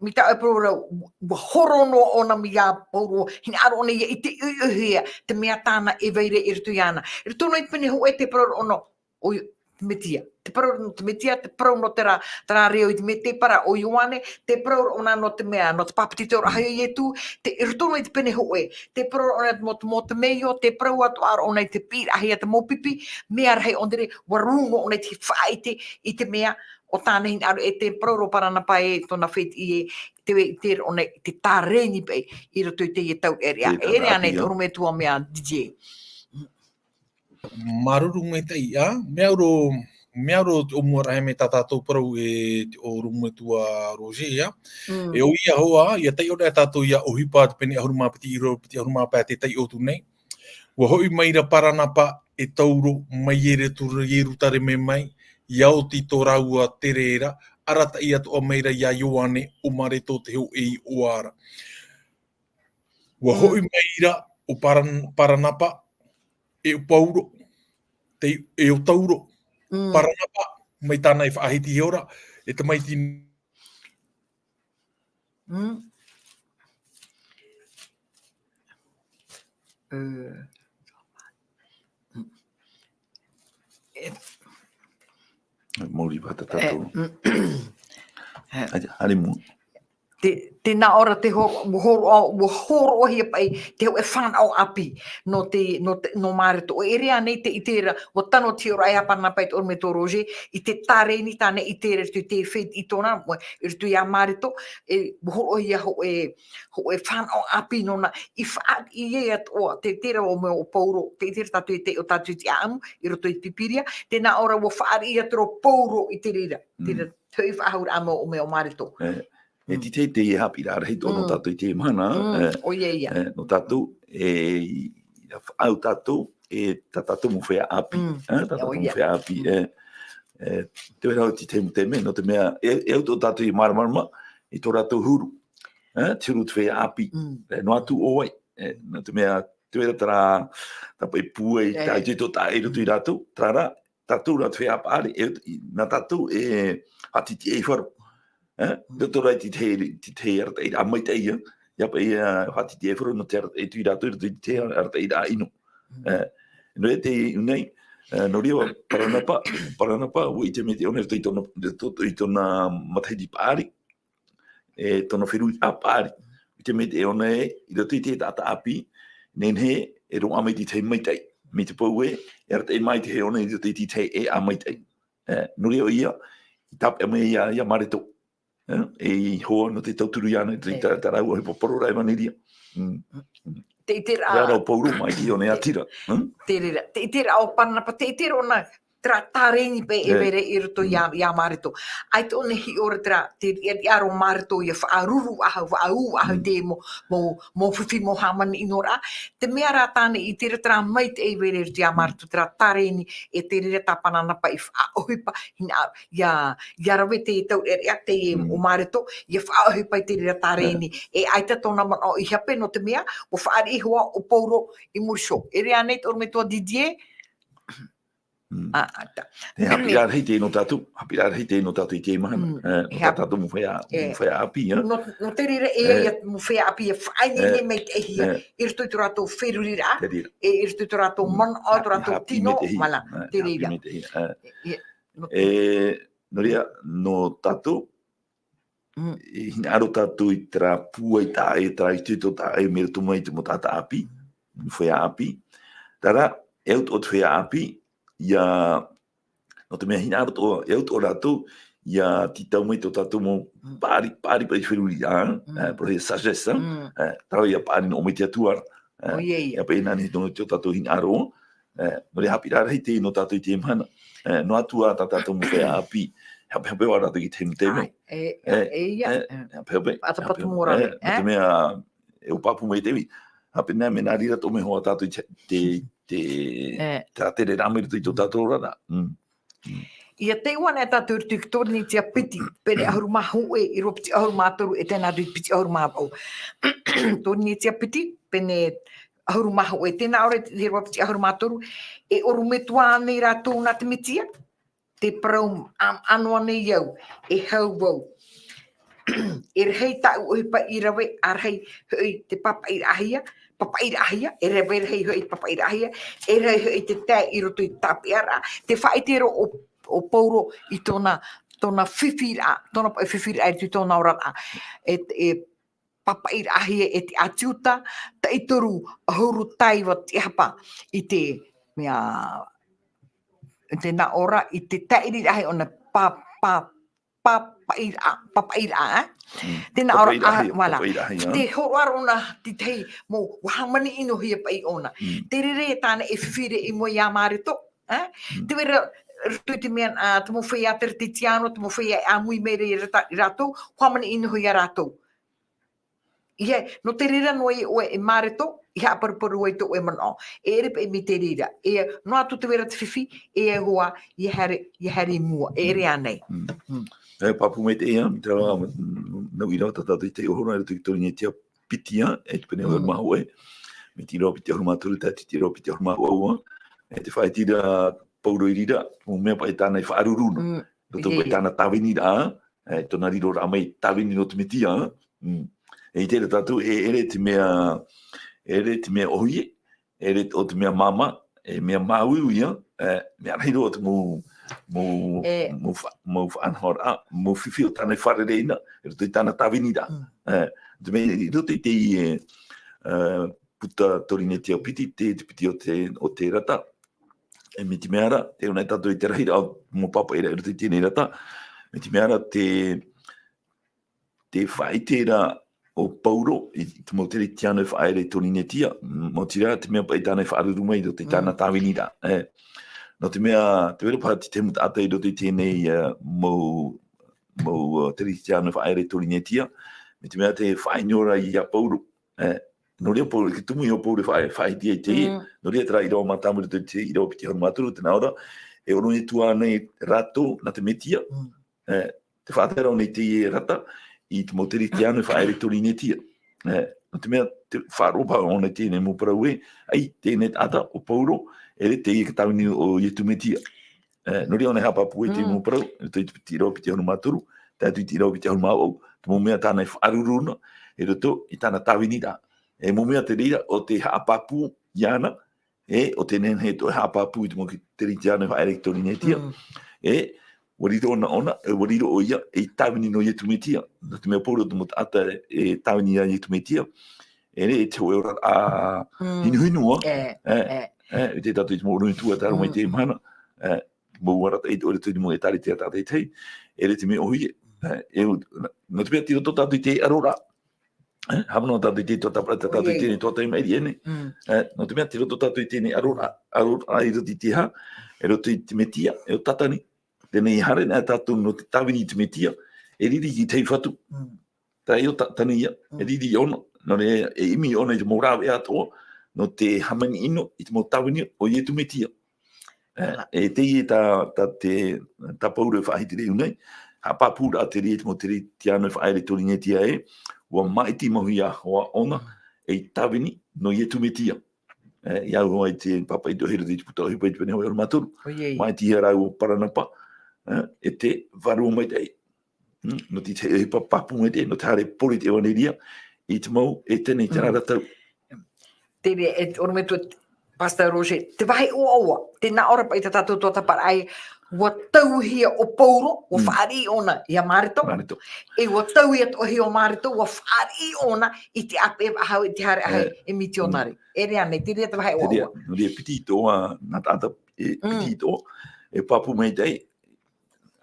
mai tā ʻoe e parau ra, ʻua horo noa ʻōna mai ia Pauro, hinaʻaro ʻōna ia ʻite ʻoiʻoihia te mea tāna e vai ra i roto iāna. I roto noa i te pene hōʻē tē parau ra ʻōna, ʻoia, te Mesia. Tē parau ra nō te Mesia, tē parau nō terā, terā reo i te mētēpara o Ioane, tē parau ra ʻōna nō te mea, nō te pāpetitoraʻa Mm. a Ietu, te, i roto noa i te pene hōʻē, tē parau ra ʻōna nō te, nō te mea, tē parau atoʻa ra ʻōna i te piʻiraʻahia te mau pipi, mea rahi ʻōna ra, ʻua rū noa ʻōna i te faʻaʻite i te mea, ʻo tāna hinaʻaro e tē parau ra ʻo Paranapa e tōna fētiʻi e, tē vai ra ʻōna i te tārēni paʻi i roto i teie taureʻareʻa. Teie taureʻareʻa. E ʻere ānei te ʻorometua mea D J. Māuruuru maitaʻi, ā, mea au roa, mea au roa te ʻōmuaraʻa mai tā tātou parau e te ʻorometua Roger, ā. Mm. E ʻoia hoʻi, ia taiʻo anaʻe tātou ia ʻohipa te pene ʻahuru mā piti i roto i te piti ʻahuru mā pae tē taiʻo atu nei. ʻUa hoʻi mai ra Paranapa e Tauro mai Ieru-, Ierutareme mai, ʻia oti tō rāua tere ra, arataʻi atoʻa mai ra ia Ioane ʻo Mareto te hōʻē iʻoa ra. ʻUa Mm. hoʻi mai ra ʻo Paran-, Paranapa, e ʻo Pauro, te, e ʻo Tauro, Mm. Paranapa, mai tāna e faʻahiti iho ra, e tamaiti Mm. Ē. Ē. Mauri vata tātou. Ē, mm. Ē. Haere, haere mua. Te, tēnā ʻō ra te hō-, ʻua hōroʻa, ʻua hōroʻahia paʻi te hōʻē fānaʻo ʻāpī nō te, nō te, nō Mareto. ʻO ʻere ānei te ʻite ra, ʻua tano te hiʻoraʻa ia Paranapa e te ʻorometua Roger, i te tārēni tāna i ʻite ra i te fētiʻi tōna, i roto ia Mareto, e, ʻua hōroʻahia hōʻē, hōʻē fānaʻo ʻāpī nōna, i fāriʻi atoʻa, te, terā ʻo mea ʻo Pauro, te, terā tātou e taiʻo tātou i te ʻāʻamu, i roto i te Pīpīria, tēnā ʻō ra ʻua fāriʻi atu ra ʻo Pauro i te reira, Mm. terā, te faʻahouraʻa mea ʻo, mea ʻo Mareto. E, e Mm. te, te, te haʻapiʻiraʻa rahi atoʻa nō Mm. tātou i teie mahana, Mm. e, ʻOia ia. e, nō tātou, e, i, i faʻaau tātou, e, tā tātou mau feiā ʻāpī, Mm. e, tā tātou mau ʻOia. feiā ʻāpī, Mm. e, e, te vai ra te tahi mau taime, nō te mea, e, e au tō tātou i māramarama, i tō rātou huru, e, te huru te feiā ʻāpī, Mm. e, noa atu ʻo vai, e, nō te mea, te vai ra terā, tā paʻi pūai, E. tā i te tō tā i roto i rātou, terā rā, tātou rā te feiā paʻari, e, i, nā tātou e faʻatitiʻaifaro. E? Mm. Roto rā i te tahi, te tahi arataʻiraʻa maitaʻi, ia, ia paʻi, e, faʻatitiʻaifaro nō te arataʻi atu ia rātou, roto i te tahi arataʻiraʻa ʻino. Mm. E, nō reira te ʻū nei, E, nō reira, Paranapa, Paranapa, ʻua ʻite mai te ʻōna i roto i tōna, i tō-, i tōna matahiti paʻari, e tōna feruriraʻa paʻari. ʻUa ʻite mai te ʻōna ē, i roto i te taʻata ʻāpī, nehenehe e roaʻa mai te tahi maitaʻi. Mai te peu ē, e arataʻi mai te ʻōna i roto i te tahi ʻēʻa maitaʻi. E, nō reira ʻoia, i tāpeʻa mai ia, ia Mareto. E, e i hoa nō te tauturu iāna, i te, e, tā, tā rāua ʻohipa parau rā Evanelia. Mm. Te, te rā-, Rā rā o Pauro mai te ʻōna e Atira. Mm. Te reira, te, te rā o Paranapa, te, te rōna, terā tārēni paʻi e E. vere i roto iā, Mm. iā Mareto. ʻAita ʻōna e hiʻo ra terā, te riʻariʻa rō Mareto ia faʻaruru ʻahu, faʻaū ʻahu Mm. te mau, mau, mau fifi, mau hāmani ʻino rā. Te mea rā tāna i terā, terā maitaʻi e vere i roto iā Mm. Mareto, terā tārēni, e te reira tā Paranapa i faʻaʻohipa, hina, ia, ia rave te taureʻareʻa te Mm. o Mareto, ia faʻaʻohipa i te reira tārēni. E. E ʻaita tōna manaʻo i hape nō te mea, ʻua fāriʻi hoʻi ʻo Pauro i muri iho. E ʻere ānei te ʻorometua Didier? Mm. A, ʻaita. E haʻapiʻiraʻa rahi teie nō tātou, haʻapiʻiraʻa rahi teie nō tātou i teie mahana. Mm. E, nō E tā hap-, tātou mau feiā, e. mau feiā ʻāpī, e. Nō, nō te reira e E. ia mau feiā ʻāpī, e faʻaineine E. mai te hia, E. i roto i tō rātou feruriraʻa, Te reira. e, i roto i tō rātou Mm. manaʻo, tō Haʻapiʻi, rātou haʻapiʻi tino, mai te hia. mala, E, te haʻapiʻi reira. mai te hia. E. E, e, nō E, nō reira, nō tātou, Mm. e hinaʻaro tātou i terā pūai taʻa ʻē, terā itoito taʻa ʻē, mai roto mai i te mau taʻata ʻāpī, feiā ʻāpī. Terā, e au atoʻa te feiā ʻāpī, ia, nō te mea hinaʻaro atoʻa, e au atoʻa rātou, ia tītau mai tō tātou mau Mm. paʻari, paʻari, paʻari feruriraʻa, Mm. e, parau ia sagesse, Mm. e, terā ia paʻari nō mai te Atua ra. E, ʻOia, ʻia. ʻia paʻi nā nei tō, tō tātou hinaʻaro, e, nō reira haʻapiʻiraʻa rahi teie nō tātou i teie mahana. E, noa atu ā tā tātou mau feiā ʻāpī, hapehape ā rātou i te hemu taime. Ai, e, E, e, ia, e, e. hapehape, Ata patu hapehape. mō rave, E, nō te e? mea, e, ʻua pāpū mai te ivi. Haʻapiʻi nā, mea nā reira tō mea hoʻi tātou i te, te, te, E. te rātere rā mai roto i tō tātou oraraʻa. Mm. Mm. ʻIa tei ʻō anaʻe tātou i roto i Torinetia piti, pene ʻahuru mā hōʻē, ʻīrava piti ʻahuru mā toru, e tae noa atu i te piti ʻahuru mā vaʻu. Torinetia piti, pene ʻahuru mā hōʻē, tēnā ʻoe, ʻīrava piti ʻahuru mā toru, e ʻorometua ānei rātou nā te Metia, tē parau ā-, ʻānoʻa nei au, e hau vau. E rahi tāʻu ʻohipa i rave, ʻa rahi hoʻi te pāpaʻiraʻahia, pāpaʻiraʻahia, e rave rahi hoʻi te pāpaʻiraʻahia, e rahi hoʻi te tae i roto i te tāpeʻaraʻa, te faʻaʻite roa ʻo, ʻo Pauro i tōna, tōna fifiraʻa, tōna paʻi fifiraʻa i roto i tōna oraraʻa. E, e pāpaʻiraʻahia e te ʻāti Iuta, taʻi toru ʻahuru tae iva tiʻahapa i te mea, i te nā ʻō ra, i te taʻiriraʻa ʻōna pā, pā, pāpaʻiraʻa, pāpaʻiraʻa, e? Mm. Tēnā ʻō ra, Pāpaʻiraʻahia, ah, voilà. pāpaʻiraʻahia. Te hōroʻa ʻōna, te tahi mau, ʻua hāmani ʻino hia paʻi ʻōna. Mm. Te reira tāna e fifi ra i mua iā Mareto, e? Mm. Te vera, roto i te mea, a, te mau feiā Teretetiano, te mau feiā e ʻāmui mai ra ia rata-, rātou, ʻua hāmani ʻino hia rātou. ʻIa, nō te reira noa ʻoe e Mareto, i haʻaparuparu ai tō ʻoe manaʻo. E ʻere paʻi mai te reira. E, noa atu te vera te fifi, e au hoʻi, ʻia haere, ʻia haere i mua. E ʻere ānei. Mm. Mm. E, pāpū mai teie, mai te rā, mm, nau ʻīrava tā tātou i taiʻo ra, i roto i Torinetia piti, e te pene ʻahuru mā hōʻē. Mai te ʻīrava piti ʻahuru mā toru, tae atu i te ʻīrava piti ʻahuru mā vaʻu. E te faʻaʻite ra Pauro i reira, mau mea paʻi tāna i faʻaruru na. Mm. Roto paʻi ʻEhia. tāna tāviniraʻa, e, tōna riro rā mai tāvini nō te Metia, mm. E ʻite ra tātou, e, ʻere te mea, ʻere te mea ʻōhie, ʻere ʻo te mea māmā, e mea māuiui ia, e, mea rahi roa te mau, mau, E. mau fa-, mau faʻanahoraʻa, mau fifi o tāna i fārerei na, i roto i tāna tāviniraʻa. Mm. E, te mea, i roto i te, e, e, puta Torinetia piti, te, te piti o te, o te rata. E, mai te mea ra, tē ʻō nei tātou i te rahiraʻa o te mau pāpaʻiraʻa i roto i teie rata. Mai te mea ra, te, te faʻaʻite ra ʻo Pauro i te mau Teretetiano e faʻaea i Torinetia, maoti rā te mea paʻi tāna i faʻaruru mai i roto i tāna Mm. tāviniraʻa, e. Nō te mea, tē vai ra paha te tahi mau taʻata i roto i teie nei, e, mau, mau, e, Teretetiano e faʻaea i Torinetia, mai te mea tē faʻaʻino ra ia Pauro, e. Nō reira Pauro, i te tumu iho o Pauro e faʻa-, faʻahiti ai te, Mm. nō reira terā ʻīrava mātāmua i roto i te ʻīrava piti ʻahuru mā toru, tēnā ʻō ra, e ʻorometua ānei rātou nā te Metia, Mm. e, tē faʻatae ra ʻōna i teie rata, i te mau Teretetiano e faʻaea i Torinetia. E, nō te mea, tē faʻaroʻo paha ʻōna i teie nei mau parau ē, ʻaita, teie nei taʻata ʻo Pauro, ʻere teie te tāvini o Iesu Mesia. E, nō reira ʻōna e haʻapāpū i teie Mm. mau parau, i roto i te piti ʻīrava piti ʻahuru mā toru, tae atu i te ʻīrava piti ʻahuru mā vaʻu, te mau mea tāna i faʻaruru na, i roto i tāna tāviniraʻa. E mau mea te reira, ʻo tē haʻapāpū iāna, E, ʻo te nehenehe atoʻa e haʻapāpū i te mau Keretiano e faʻaere i te Torinetia. Mm. E, ʻua riro ʻōna, ʻōna, e, ʻua riro ʻoia ei tāvini nō Iesu Mesia. Nō te mea Pauro te mau taʻata e tāvini ia Iesu Mesia. E, e te hōʻē ora, ā, Mm. hinuhinu, ā. E, E, e. e, i te tātou i te mau ʻorometua, tā rā mai Mm. te mahana. E, mau arataʻi i te ʻōrometua i te mau ʻĒtārētia tātaʻitahi. E rā te mea ʻōhie. E, e, nō te mea tei roto tātou i te ʻaroraʻa. E, haʻamanaʻo tātou i te tuatāpaparaʻa, tā tātou i Oi, oi. teie nei tuatāpaparaʻa i maʻiri aʻe nei. Mm. E, nō te mea tei roto tātou i teie nei ʻaroraʻa, ʻaroraʻa i roto i te aha, i roto i te Mesia, e ʻo Satani. Teie nei haere ana tātou nō te tāvini i te Mesia, e riri i te fatu. Mm. Terā ïa ʻo Satani ïa, Mm. e riri ʻōna, nō reira, e ʻimi ʻōna i te mau rāveʻa atoʻa, nō te hāmani ʻino i te mau tāvini o Iesu Mesia. E, Ala. e teie tā, tā te, tā Pauro e faʻahiti ra i ʻō nei, haʻapāpūraʻa terā i te mau Keretiano e faʻaere i te Torinetia ē, ʻua māʻiti mau hia hoa ʻōna, Mm. ei tāvini nō Iesu Mesia. E, i au hoʻi te pāpaʻi i te ʻohipa i te puta ʻohipa i te pene hōʻē ʻahuru mā toru. ʻOia. Māʻitihia rāua ʻo Paranapa, e, e te Vārua Maitaʻi. Mm, nō te, te, e pā-, pāpū maitaʻi, nō te haere pōuri i te ʻevaneria, i te mau, e teie nei terā Mm. ra tau. Terā, e, ʻorometua, Pastor Roger, te vāhi ʻoaʻoa, tē nā ʻō ra paʻi tā tātou tuatāpaparaʻa, ʻua tauhia ʻo Pauro, ʻua Mm. fāriʻi ʻōna ia Mareko. Mareko. E ʻua tauhia atoʻa hia ʻo Mareko, ʻua fāriʻi ʻōna i te ʻāpeʻe faʻahou, i te haere ʻāhei, E. e mitionare. Mm. E rā ānei, terā te vāhi Terā, ʻoaʻoa. nō reira piti atoʻa, nā taʻata, e, Mm. piti atoʻa, e pāpū maitaʻi,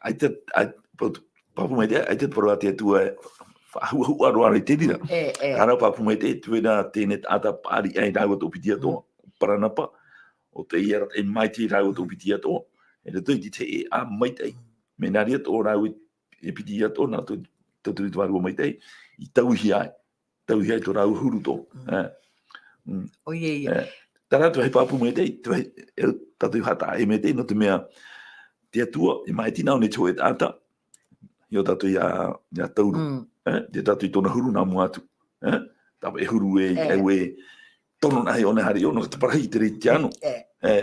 ʻaita, ʻai-, pā-, pāpū maitaʻi, ʻaita te parau a te Atua e faʻahuʻahuʻa roa ra i te reira. E, e. Terā pāpū maitaʻi, te vai ra teie nei taʻata paʻari ai rāua tō piti atoʻa, Mm. Paranapa, ʻo teie arataʻi māʻiti rāua tō piti atoʻa, e roto i te tahi ʻēʻa maitaʻi. Mm. Mea nā reira atoʻa rāua e piti atoʻa, nā tō, tō, tō te Vārua Maitaʻi, i tauhia ai. Tauhia ai tō rāua huru atoʻa. Mm. E. Mm. ʻOia, ʻoia. E. Terā te vāhi pāpū maitaʻi, te vāhi, e, tātou i haʻatāʻaʻe maitaʻi, nō te mea, te Atua, e māʻiti na ʻōna i te hōʻē taʻata, i ʻō tātou ia, ia Tauro. Mm. E, te tātou i tōna huru nā mua atu. E, tāpaʻo e huru e, E. e, e, tono na hei ʻōna haere ʻōna, te parau i te Keretiano. E. E.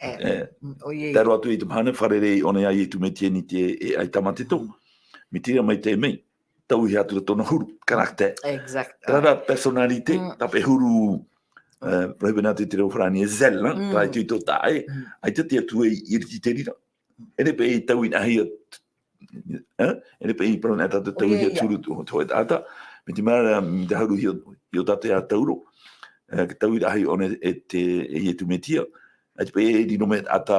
E. E. Mm, ʻoia. Tae roa atu i te mahana, fārerei ʻōna ia Iesu Mesia i te, e, ʻaita mā te tō. Mm. Mai terā maitaʻi mai, tauhia atu ra tōna huru, caractère. Exact. Terā rā personnalité, Mm. tāpaʻo e huru, Mm. e, parauhia atu i te reo farāni e zèle, Mm. terā itoito taʻa ʻē, Mm. ʻaita te Atua i, i ʻiriti i te reira. E rave paʻi i tauiraʻahia, e? E rave paʻi i parau nā tātou ʻOia, tauiraʻahia ʻoia. te huru tō, tō e taʻata. Mai te mea ra, mai te huru i ʻō, i ʻō tātou ia Tauro. E, ka tauiraʻahia ʻōna e te, e Iesu Mesia. ʻAita paʻi e riro mai taʻata,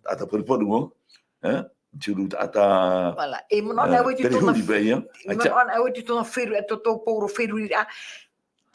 taʻata paruparu, e? Te huru taʻata, Voilà. E manaʻo e, anaʻe au i te tōna perehuri paʻi, e? e manaʻo anaʻe au i te tōna feruri, e tō, tō Pauro feruriraʻa.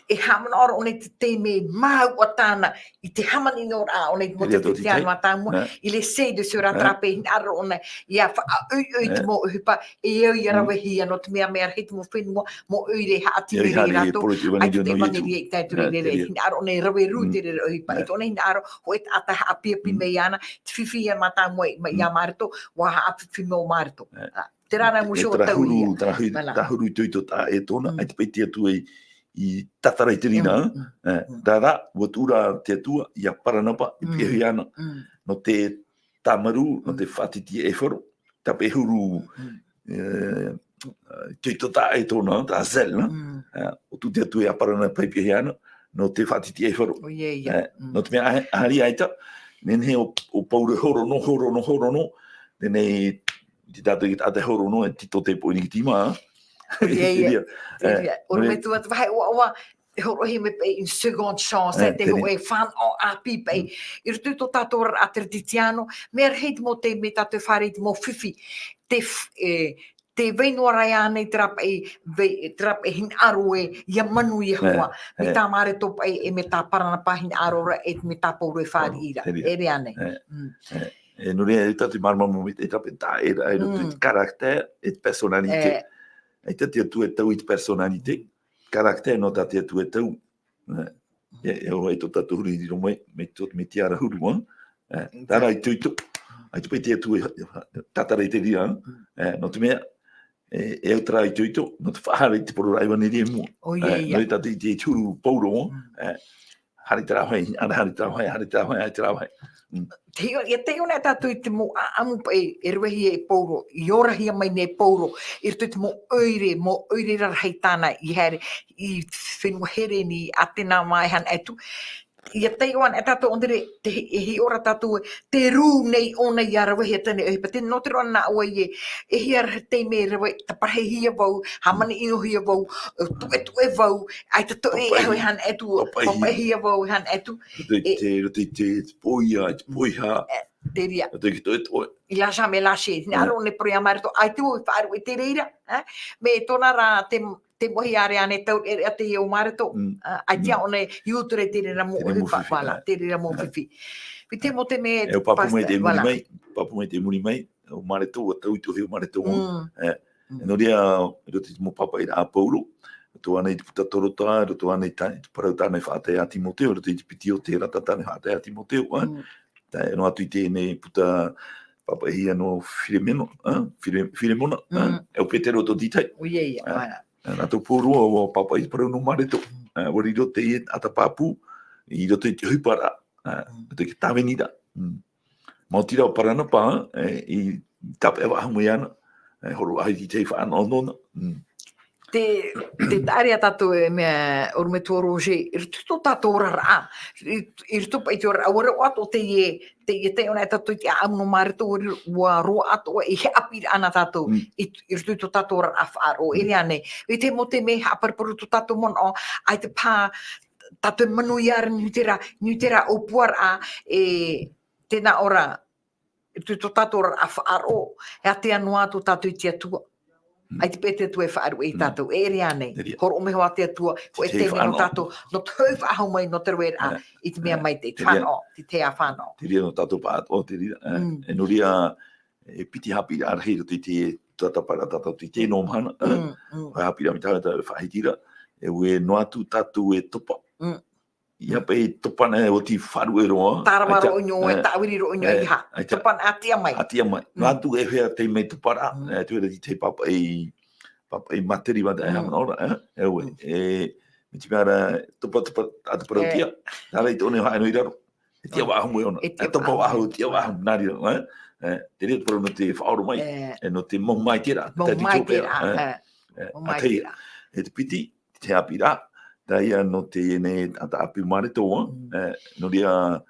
E haʻamanaʻo ra ʻōna i te taime māuʻa tāna i te hāmani ʻino ra ʻōna i te mau Terā tō te Keretiano tahi. mātāmua, E. il essaie de se rattraper, E. hinaʻaro ʻōna ia faʻaʻoiʻoi i te E. mau ʻohipa, e au ia Mm. ravehia, nō te mea mea rahi te mau fenua, mau ʻoire haʻatīrere Ia i haere rātou, poro i te ʻevaneria ʻaita te nō Iesu. ʻevaneria i tae atu E, i reira, terā. hinaʻaro ʻōna e rave roa i Mm. te reira ʻohipa, E. e tō ʻōna hinaʻaro, hōʻē taʻata haʻapiapi Mm. mai iāna, te fifi ia mātāmua, mai Mm. ia Mareko, ʻua haʻafifi mai ʻo Mareko. E. Ah, terā rā E, mau e show terā huru, tauihia. terā huru, Voilà. terā huru itoito taʻa ʻē tōna, Mm. ʻaita paʻi te Atua i, i tātara i te reira, Mm, mm, e, mm. terā rā, ʻua tuʻu ra te Atua ia Paranapa, i Mm. piʻihia ana. Mm. Nō te tāmarū, nō Mm. te faʻatitiʻaifaro, tāpaʻo e huru, Mm. e, itoito taʻa ʻē tōna, terā zèle, Mm. e, ʻua tuʻu te Atua ia Paranapa i piʻihia ana, nō te faʻatitiʻaifaro. ʻOia, ʻoia. E, Mm. nō te mea ʻaha-, ʻaita, nehenehe ʻo, ʻo Pauro e horo noa, horo noa, horo noa, teie, te tātou i te taʻata e horo noa, e tītau te poʻi i te tīmā. ʻOia, ʻoia. ʻOia, ʻoia. E, ʻorometua te vāhi ʻoaʻoa, e hōroʻahia mai paʻi une seconde chance, E, e te terā. hōʻē fānaʻo ʻāpī paʻi. Mm. I roto i tō tātou oraraʻa Keretiano, mea rahi te mau taime tātou e fārerei i te mau fifi. Te f-, e, tē vai noa ra ānei terā paʻi, vai, terā paʻi hinaʻaro ē, ia manuia E, hoʻi. Mai e. tā Mareko paʻi, e mai tā Paranapa hinaʻaro ra, e mai tā Pauro e fāriʻi ra. Oh, terā. E rave ānei. E. Mm. E, e, nō reira, e tātou i māramarama mai te, e tāpaʻo taʻa ʻē ra, e roto i te Mm. caractère, e te personnalité. E. ʻAita te Atua e tau i te personnalité. Caractère nō tā te Atua e tau. E, e, e, ʻoia tō tātou huru i riro mai, mai tō te Mesia ra huru, e. E, terā rā itoito. ʻAita paʻi te Atua e, e, tātara i te reira, e. Mm. E, nō te mea, e, e au terā itoito, nō te faʻahaere i te parau ra ʻevaneria i mua. ʻOia, E, ʻoia. nō reira tātou i te huru Pauro, Mm. e. Haere terā vāhi, haere terā vāhi, haere terā vāhi, haere terā vāhi. Mm. Te hiʻo, ʻia taiʻo anaʻe tātou i te mau ʻāʻamu paʻi, e ravehia e Pauro, i orahia mai nei e Pauro, i roto i te mau ʻoire, mau ʻoire rarahi tāna i haere, i fenua Hereni, Atena mā e haere atu. ia taiʻo ana e tātou ʻōnere, te hi-, e hiʻo ra tātou, te rū nei ʻōna ia rave hia tane, e pete nō te roa nā ʻoe e, e hia ra te mea rave, tāparahi hia vau, hāmani ʻino hia vau, e, tuʻe, tuʻe vau, ʻaita toʻe, e, Papaʻi. e hana e tu, Papaʻi. papaʻi hia vau, e hana e tu. Roto i E te, roto i te poia, i te poiha. E, te ria. Roto i te toʻe, toʻe. I la jamais lâché. Nā Mm. aro nei poro ia Mareto, ʻaita vau i faʻaruʻe i te reira, e? Mea tōna rā te, te mohi area nei tau e, e te ia o Mareto, Mm. a, ʻaita Mm. ʻōna i utu ra i te reira mō Te reira mō fa-, fifi, voilà, e. te reira mō E. fifi. Piti mō te mea E, o pāpū mai te pasta, muri voilà. mai, pāpū mai te muri mai, o Mareto, ua tau i te ohi o Mareto, Mm. e. Mm. E nō reira, i roto i te mau pāpaʻi ra a Paulo, roto ana i te puta Torota, roto ana i ta-, i te parau tāna i faʻatae a Timoteo, roto i te piti o te rata tāna i faʻatae a Timoteo, e. Mm. Tae noa atu i teie nei puta pāpaʻihia nō Filemeno, e, File-, Filemona, e, Mm. e o Petero tō Titaia. ʻO ia ia, E, voilà. e, nā tō Paulo, ua pāpaʻi te parau nō Mareto. Mm. E, ua riro teie taʻata pāpū, i roto i te ʻohipa ra, e, Mm. roto i te tāvini ra. Mm. Maoti rā ʻo Paranapa, e, i tāpeʻa faʻahou mai ana, e, hōroʻa i te faʻanahonaho. Mm. Te, te taʻa ra tātou e mea, ʻorometua Roger, i roto i tō tātou oraraʻa, i, i roto paʻi i te oraraʻa, ʻua roaʻa atoʻa teie, teie taiʻo na e tātou i te ʻāʻamu nō Mareto, ʻua ro-, ʻua roaʻa atoʻa i haʻapiʻiraʻa na tātou, Mm. i, i roto i tō tātou oraraʻa faʻaroʻo, Mm. e rave ānei. I te mau mea haʻaparuparu tō tātou manaʻo, ʻaita paha tātou e manuia ra, nui terā, nui terā ʻōpuaraʻa, e, tēnā ʻō ra, i tō tātou oraraʻa faʻaroʻo, e ātea noa atu tātou i te Atua. Mm. ʻAita paʻi te Atua e faʻaruʻe ia Mm. tātou, e rave ānei. Te reira. Hōroʻa mai hoʻi te Atua, Te hōʻē taime nō fānaʻo. tātou, nō te hoʻi faʻahou mai, nō te reira, E, i te mea e, mai te te reira. fānaʻo, te tahi fānaʻo. Te reira nō tātou pāʻātoʻa, te reira, e, Mm. e nō reira, e piti haʻapiʻiraʻa rahi roto i te tuatāpaparaʻa tātou i teie mahana, e. Mm, mm. Hōʻē haʻapiʻiraʻa mai tātou e faʻahiti ra, e ʻua noa atu tātou e topa. Mm. ʻIa paʻi topa na e oti faʻaruʻe roa. Tārava ʻAita, roa ʻoe, e, tāviri roa ʻoe, e, ʻaita. ʻAita. Topa na ʻatea mai. ʻAtea mai. Mm. Noa atu e hea te mea topa ra, Mm. e, te reira i te pāpaʻi, pāpaʻi materi vata e Mm. hāmani ora, e, e ʻoe. Mm. E, mai te mea ra, topa, topa, ʻa te parau E. tia. Nā reira i tō ʻōna haʻa nō i raro. E tia Mm. faʻahou mai ʻōna. E tia E topa faʻahou. faʻahou, tia faʻahou, nā reira, e. E, te reira te parau nō te faʻaora mai. E. E, nō te mau maitaʻi ra. Mau Te ati maitaʻi tōpea, ra, e. e. E, Mau ʻa maitaʻi tahi, ra. e te piti, te haʻapiʻiraʻa, teie nō teie nei taʻata ʻāpī Mareto, Mm. e, nō reira,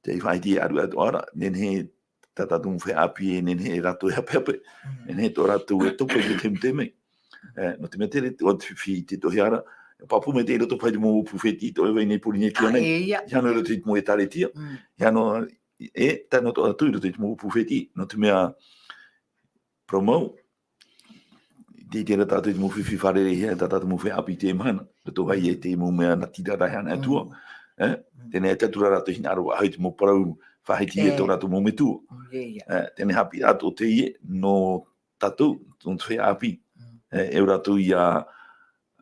tē faʻahiti e ʻaruʻa atoʻa ra, nehenehe tā tātou mau feiā ʻāpī, e nehenehe rātou e hapehape, Mm. nehenehe tō rātou e topa i te taime, taime. E, nō te mea te reira, ʻua fifi te tohi ra, pāpū mai te i roto paʻi i te mau ʻōpū fētiʻi, tō ʻoe vai nei Pōrīnetia Ah, nei. e, ia. ʻIa nō i roto i te mau ʻētāretia. Mm. ʻIa nō, e, tae noa atoʻa atu i roto i te mau ʻōpū fētiʻi, nō te mea, parau mau, tē ʻite ra tātou i te mau fifi fārereihia e tā tātou mau feiā ʻāpī i teie mahana. Roto hoʻi i te mau mea natirara e hana e Atua. Mm. E? Mm. Teie nei e tae atu ra rātou e hinaʻaro faʻahou i te mau parau faʻahiti e E. tō rātou mau metua. Mm, ia, ia. E, teie nei haʻapiʻiraʻa atoʻa teie nō tātou, nō te feiā ʻāpī. Mm. E, e ʻo rātou ʻia,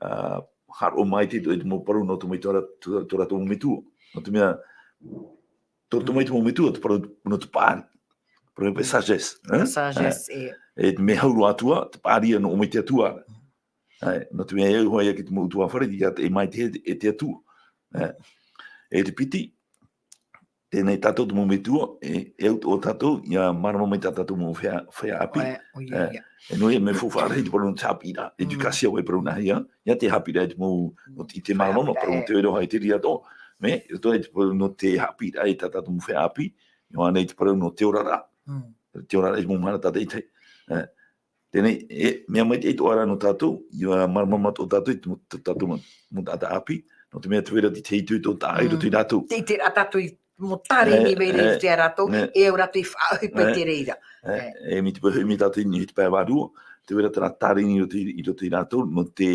ā, haʻaroʻo maitaʻi i te mau parau nō tō mai tō rā-, tō, tō rātou mau metua. Nō te mea, tō, tō mai te mau metua, te parau nō te paʻari. Parau paʻi sagesse, e? Sagesse, E, e. e te mea hau roa atu ā, te paʻari ā nō ʻō mai te Atua. Mm. E, nō te mea e au hoʻi ā ki te mau ʻutuāfare, ʻia taʻe maitaʻi e te Atua. E, e te piti, teie nei tātou te mau metua, e, e au atoʻa tātou, ʻia mārama mai tā tātou mau feiā, feiā ʻāpī. ʻOia, ʻoia, E, ʻoia. e nō reira, mea faufaʻa rahi te parau nō te haʻapiʻiraʻa, Mm. éducation, e parau nā hea, ʻia te haʻapiʻiraʻa i te mau, Mm. nō te, i te Feiā māramarama, ʻāpīraʻa, parau nō e. te ʻoire hoʻi te reira atoʻa, mea, i roto i te parau nō te haʻapiʻiraʻa i tā tātou mau feiā ʻāpī, ʻia ʻō nei te parau nō te oraraʻa. Mm. Te oraraʻa i te mau mahana tātaʻitahi. E, teie nei, e, mea maitaʻi atoʻa ra nō tātou, ʻia mārama atoʻa tātou i te mau, tō tātou mau, mau taʻata ʻāpī, nō te mea tē vai ra te tahi atu tō tāʻu i roto ia Mm. rātou. Te, te, ā tātou i mau tāreni E, vai ra i e, roto ia rātou, e. e au rātou i faʻaʻohipa i E. te reira. E, E. e, mai te peu hoʻi mai tātou i niʻa i te pae vārua, tē vai ra terā tāreni i roto i, i roto ia rātou, nō te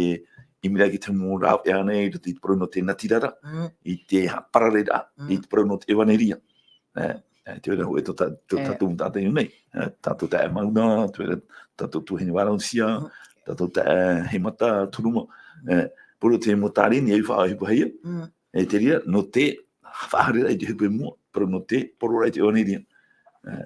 ʻimiraʻa i te mau rāveʻa nei, i roto i te parau nō te natirara, Mm. i te haʻaparareraʻa, Mm. i te parau nō te ʻevaneria. E, e, tē vai ra hoʻi tō tā-, tō E. tātou mau taʻata i ʻō nei, e, tātou taeaʻe Mauna, tē vai ra tātou tuahine Varosia, Mm. tātou taeaʻe Hemata, Turuma, e, parau te mau tāreni e faʻaʻohipahia, Mm. e te reira, nō te faʻahaereraʻa i te ʻohipa i mua, parau nō te poroʻraʻa i te ʻevaneria. E.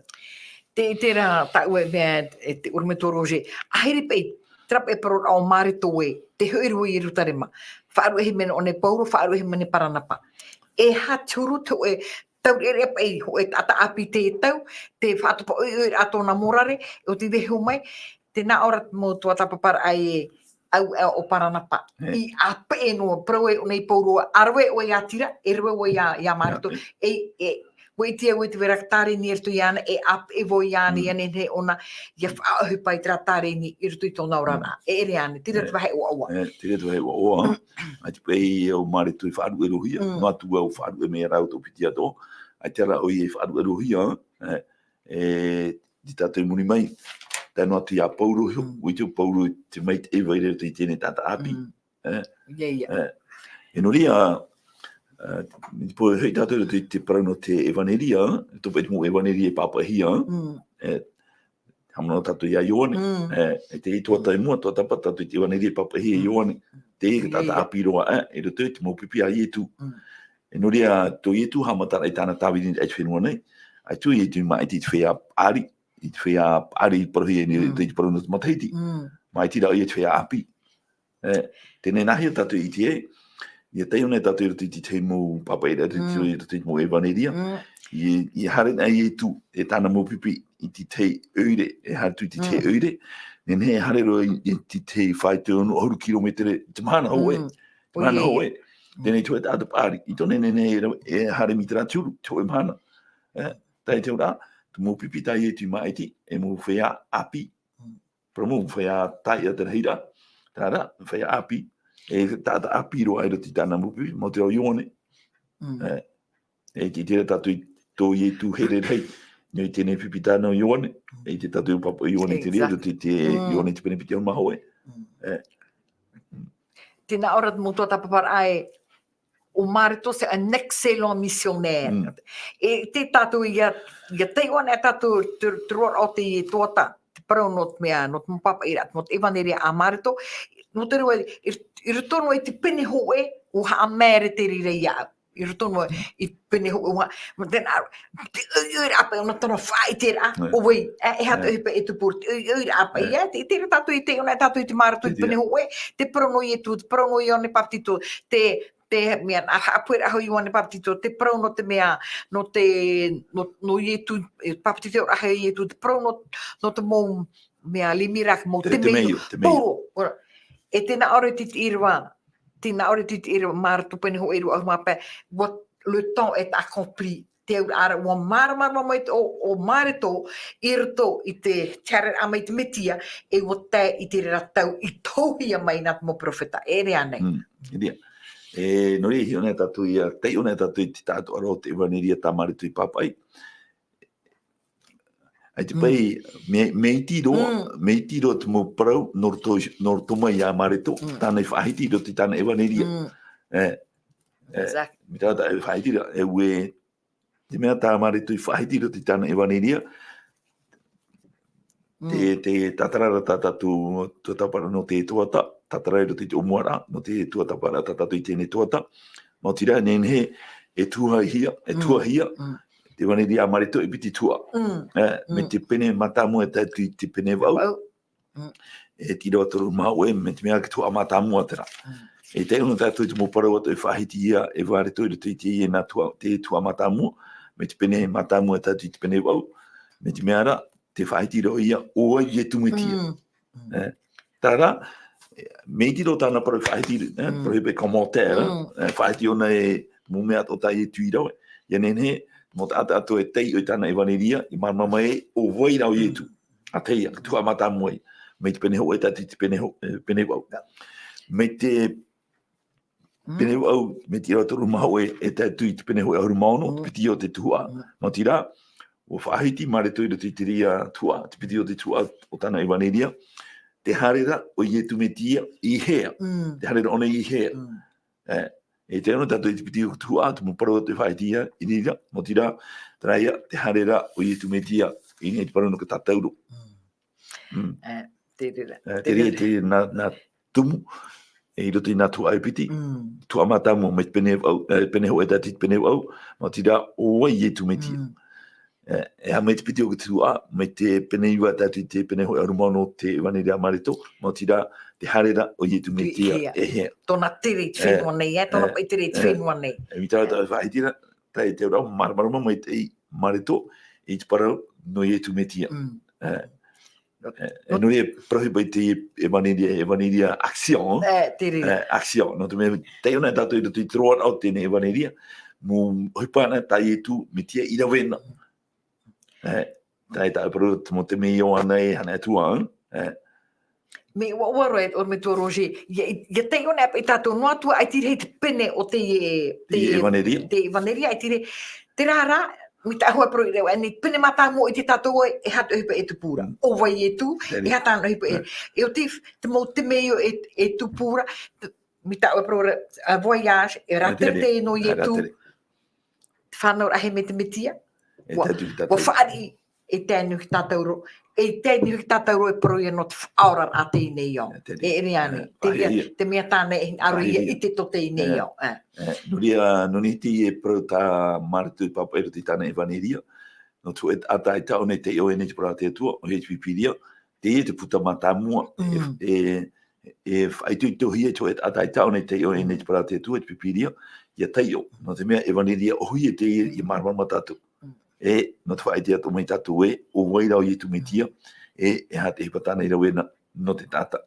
Te, terā tāʻu e mea, e te ʻorometua Roger, ʻaita paʻi, terā paʻi parau o Mareto ē, tē hoʻi ra i Ierutarema. Faʻaruʻehia mai nō ʻōna e Pauro, faʻaruʻehia mai nō Paranapa. E aha te huru te hōʻē taureʻareʻa paʻi, hōʻē taʻata ʻāpī tē tau, te faʻatupu ʻoiʻoi ra tōna morare, ʻo tē vaiiho mai, tē nā ʻō ra te mau tuatāpaparaʻa ē, au, e, o Paranapa. E. I ʻāpeʻe noa, parau ē ʻōna i Pauroa, ʻa rave ʻoe iā Tira, e rave ʻoe iā, iā Marito. E, e, ʻua ʻite au ē te vai ra te tāreni i roto iāna, e ʻāpeʻe vau iāna, ia nehenehe ʻōna, ia faʻaʻohipa i terā tāreni i roto i tōna oraraʻa. E ʻere ānei, terā te vāhi ʻoaʻoa. E, terā te vāhi ʻoaʻoa. ʻAita paʻi ʻo Marito i faʻaruʻerohia, noa atu au faʻaruʻe mai rāua tō piti atoʻa. ʻAita rā ʻoia i faʻaruʻerohia, e, e, i tātou i muri mai, tae noa atu iā Pauro iho, ʻua ʻite ʻo Pauro te maitaʻi vai ra i roto i teie nei taʻata ʻāpī. E, e, e nō reira, e, i te pō, hoʻi tātou i roto i te parau nō te ʻevaneria, tō paʻi te mau ʻevaneria i pāpaʻihia, e, haʻamanaʻo tātou iā Ioane, e, i te tuatāpapa i mua, tuatāpapa tātou i te ʻevaneria i pāpaʻihia e Ioane, te taʻata ʻāpī roa, e, i roto i te mau pipi a Ietu. E nō reira, tō Ietu haʻamataraʻa i tāna tāvini i te fenua nei, ʻaita ʻo Ietu i māʻiti i te feiā paʻari, i te feiā paʻari i parauhia nei i te parau nō te matahiti. Māʻiti rā ʻoia i te feiā ʻāpī. E, teie nei nā hea tātou i ʻite ai, ʻia taiʻo nei tātou i roto i te tahi mau pāpaʻiraʻa, i roto i te mau ʻevaneria. ʻIa, ʻia haere nei Ietu e tāna mau pipi i te tahi ʻoire, e haere atu i te tahi ʻoire. Nehenehe e haere roa i, i te tahi fā e ono ʻahuru kiromētere, te mahana hōʻē. Te mahana hōʻē. Teie nei te hōʻē taʻata paʻari. I tō nehenehe e haere mai terā te huru, te hōʻē mahana. E, tae te auraʻa, te mau pipi tā Ietu i māʻiti, e mau feiā ʻāpī. Parau mau feiā taiʻa te rahiraʻa, terā, feiā ʻāpī, e taʻata ʻāpī roa i roto i tāna mau pipi, mau te reo Ioane. E, e te, terā tātou i tō Ietu here rahi, nō i teie nei pipi tāna ʻo Ioane, e te tātou pāpaʻi Ioane te reira, i roto i te Ioane te pene piti ʻahuru mā hōʻē. E. Tēnā ʻoe te mau tuatāpaparaʻa e, ʻo Marito, c'est un excellent missionnaire. E te tātou ʻia, ʻia taiʻo ana tātou te, te roaraʻa o te tuatāpapa, te parau nō te mea, nō te mau pāpaʻiraʻa, nō te ʻevaneria a Marito, nō te reira, i, i roto noa i te pene hōʻē, ʻua haʻamāere te reira iāʻu. I roto noa i te pene hōʻē, ʻua, mā tēnā, te ʻoiʻoiraʻa paʻi, ʻōna tōna faʻaʻiteraʻa, ʻo vai, e, e aha te ʻohipa e tupu, te ʻoiʻoiraʻa paʻi, e, te, te reira tātou i taiʻo ana tātou i te Marito, i te pene hōʻē, te parau nō Ietu, te parau nō Ioane Baptizo, te, te mea, ā, haʻapueraʻa hoʻi Ioane Baptizo, te parau nō te mea, nō te, nō, nō Ietu, e, baptizoraʻa hoʻi Ietu, te parau nō, nō te mau mea, les miracles, mau te, te temeio, temeio, temeio. Paulo, ora. E tēnā ʻoe te, te ʻīrava, tēnā ʻoe te, te ʻīrava, Marito pene hōʻē ʻahuru mā pae, what, le temps est accompli. Te auraʻa ra, ʻua māramarama mai te, ʻo, ʻo Marito, i roto i te, te haereraʻa mai te Mesia, e ʻua tae i te reira tau i tohuhia mai nā te mau perofeta, e ʻere ānei. Mm, e ʻere ā. E, nō reira, hiʻo nei tātou ʻia, taiʻo nei tātou i te taʻatoʻaraʻa o te ʻevaneria tā Marito i pāpaʻi. ʻAita paʻi, mea, mea iti roa, mea iti roa te mau parau, nō roto, nō roto mai iā Marito, tāna i faʻahiti i roto i tāna ʻevaneria. E, e, mea tā, tā e faʻahiti ra, e ʻua, te mea tā Marito i faʻahiti i roto i tāna ʻevaneria, te, te tātararaʻa tā tātou, tuatāpaparaʻa nō te tuatāpapa, tātararaʻa i roto i te ʻōmuaraʻa, nō te tuatāpaparaʻa tā tātou i teie nei tuatāpapa, nō te reira, nehenehe, e tuhaʻahia, e tuhaʻahia, te ʻevaneria a Marito e piti tuhaʻa. E, mai te pene mātāmua e tae atu i te pene vaʻu. E te ʻīrava toru mā hōʻē, mai te mea te tuhaʻa mātāmua terā. E taiʻo nei tātou i te mau parau atoʻa e faʻahiti ia e Marito i roto i teie nā tuhaʻa, te tuhaʻa mātāmua, mai te pene mātāmua e tae atu i te pene vaʻu, mai te mea ra, te faʻahiti roa ia, ʻo vai Ietu Mesia. E, terā, mea iti roa tāna parau faʻahiti, e, parau paʻi commentaire, e, faʻahiti ʻōna e, mau mea atoʻa tā Ietu i rave. ʻIa nehenehe, mau taʻata atoʻa e taiʻo i tāna ʻevaneria, i māramarama mai, ʻo vai rā ʻo Ietu. ʻA tahi, te tuhaʻa mātāmua, mai te pene hōʻē e tae atu i te pene hō-, e, pene vaʻu. Mai te pene vaʻu, mai te ʻīrava toru mā hōʻē e tae atu i te pene hōʻē ʻahuru mā ono, te piti o te tuhaʻa. Nō te reira, ʻua faʻahiti Marito i roto i te reira tuhaʻa, te piti o te tuhaʻa o tāna ʻevaneria, te haere ra ʻo Ietu Mesia i hea. Te haere ra ʻōna i hea. E, e taiʻo nei tātou i te piti o te tuhaʻa, te mau parau atoʻa e faʻahiti ia, i reira, nō te reira, terā ia, te haere ra ʻo Ietu Mesia, i niʻa i te parau nō te tātauro. Mm. E, te reira. E, te reira, te reira, nā, nā tumu, e, i roto i nā tuhaʻa e piti, tuhaʻa mātāmua, mai te pene vaʻu, e, pene hōʻē e tae atu i te pene vaʻu, nō te reira, ʻo vai Ietu Mesia. E, e aha mai te piti o te tuhaʻa, mai te pene iva e tae atu i te pene hōʻē ʻahuru mā ono o te ʻevaneria a Marito, nō te reira, te haere ra ʻo Ietu Mesia, e hea. Tōna tere i te fenua nei, e, tōna paʻi tere i te fenua nei. E, mea tā, tā, faʻahiti ra, tā e te ora, māramarama mai te Marito, i te parau nō Ietu Mesia. E, E, e nō reira, parau ʻohipa i te ʻevaneria, ʻevaneria action. E, te reira. E, action. Nō te mea, taiʻo anaʻe tātou i roto i te roaraʻa o teie ʻevaneria, mau ʻohipa anaʻe tā Ietu, Metia i rave na. E, tā e tā parau, te mau temeio anaʻe, hana e tua, e. Mea ʻoaʻoa roa, e, ʻorometua Roger, ʻia, ʻia taiʻo anaʻe paʻi tātou noa atu, ʻaita i te pene o te, te, te ʻevaneria. Te ʻevaneria, ʻaita i te, terā rā, mai te ʻahua parau i reira, e, nei pene mātāmua ʻite tātou e, e aha te ʻohipa e tupu ra. Mm. ʻO vai Ietu, e aha tāna ʻohipa e. E ʻo te, te mau temeio e, e tupu ra, te, mai te ʻahua parau ra, a voyage, e rātere nō Ietu. Rātere. Te fānauraʻa mai te Metia. E ua, tae atu i tātou. Ua fāriʻi, e tae noa i tātou roa. E tae noa i tātou roa e parau ia nō te faʻaoraraʻa teie nei ao. E ʻere ānei. E, te mea, te mea tāna e hinaʻaro ia ʻite tō teie nei ao. E, nō reira, nō niʻa i te parau tā Mareko i pāpaʻi i roto i tāna ʻevaneria. Nō te hōʻē taʻata e taʻo nei taiʻo e nei te parau a te Atua, ʻoia te Pīpīria. Teie te puta mātāmua. Mm. E, e, e faʻaitoitohia te hōʻē taʻata e taʻo nei taiʻo e nei te parau a te Atua, te Pīpīria, ʻia taiʻo. Nō te mea, ʻevaneria ʻōhie teie, ʻia māramarama tātou. Mm. E, nō te faʻaʻite atoʻa mai tātou ē, ʻo vai rā ʻo Ietu Metia, e, e aha te ʻohipa tāna i rave na, nō te taʻata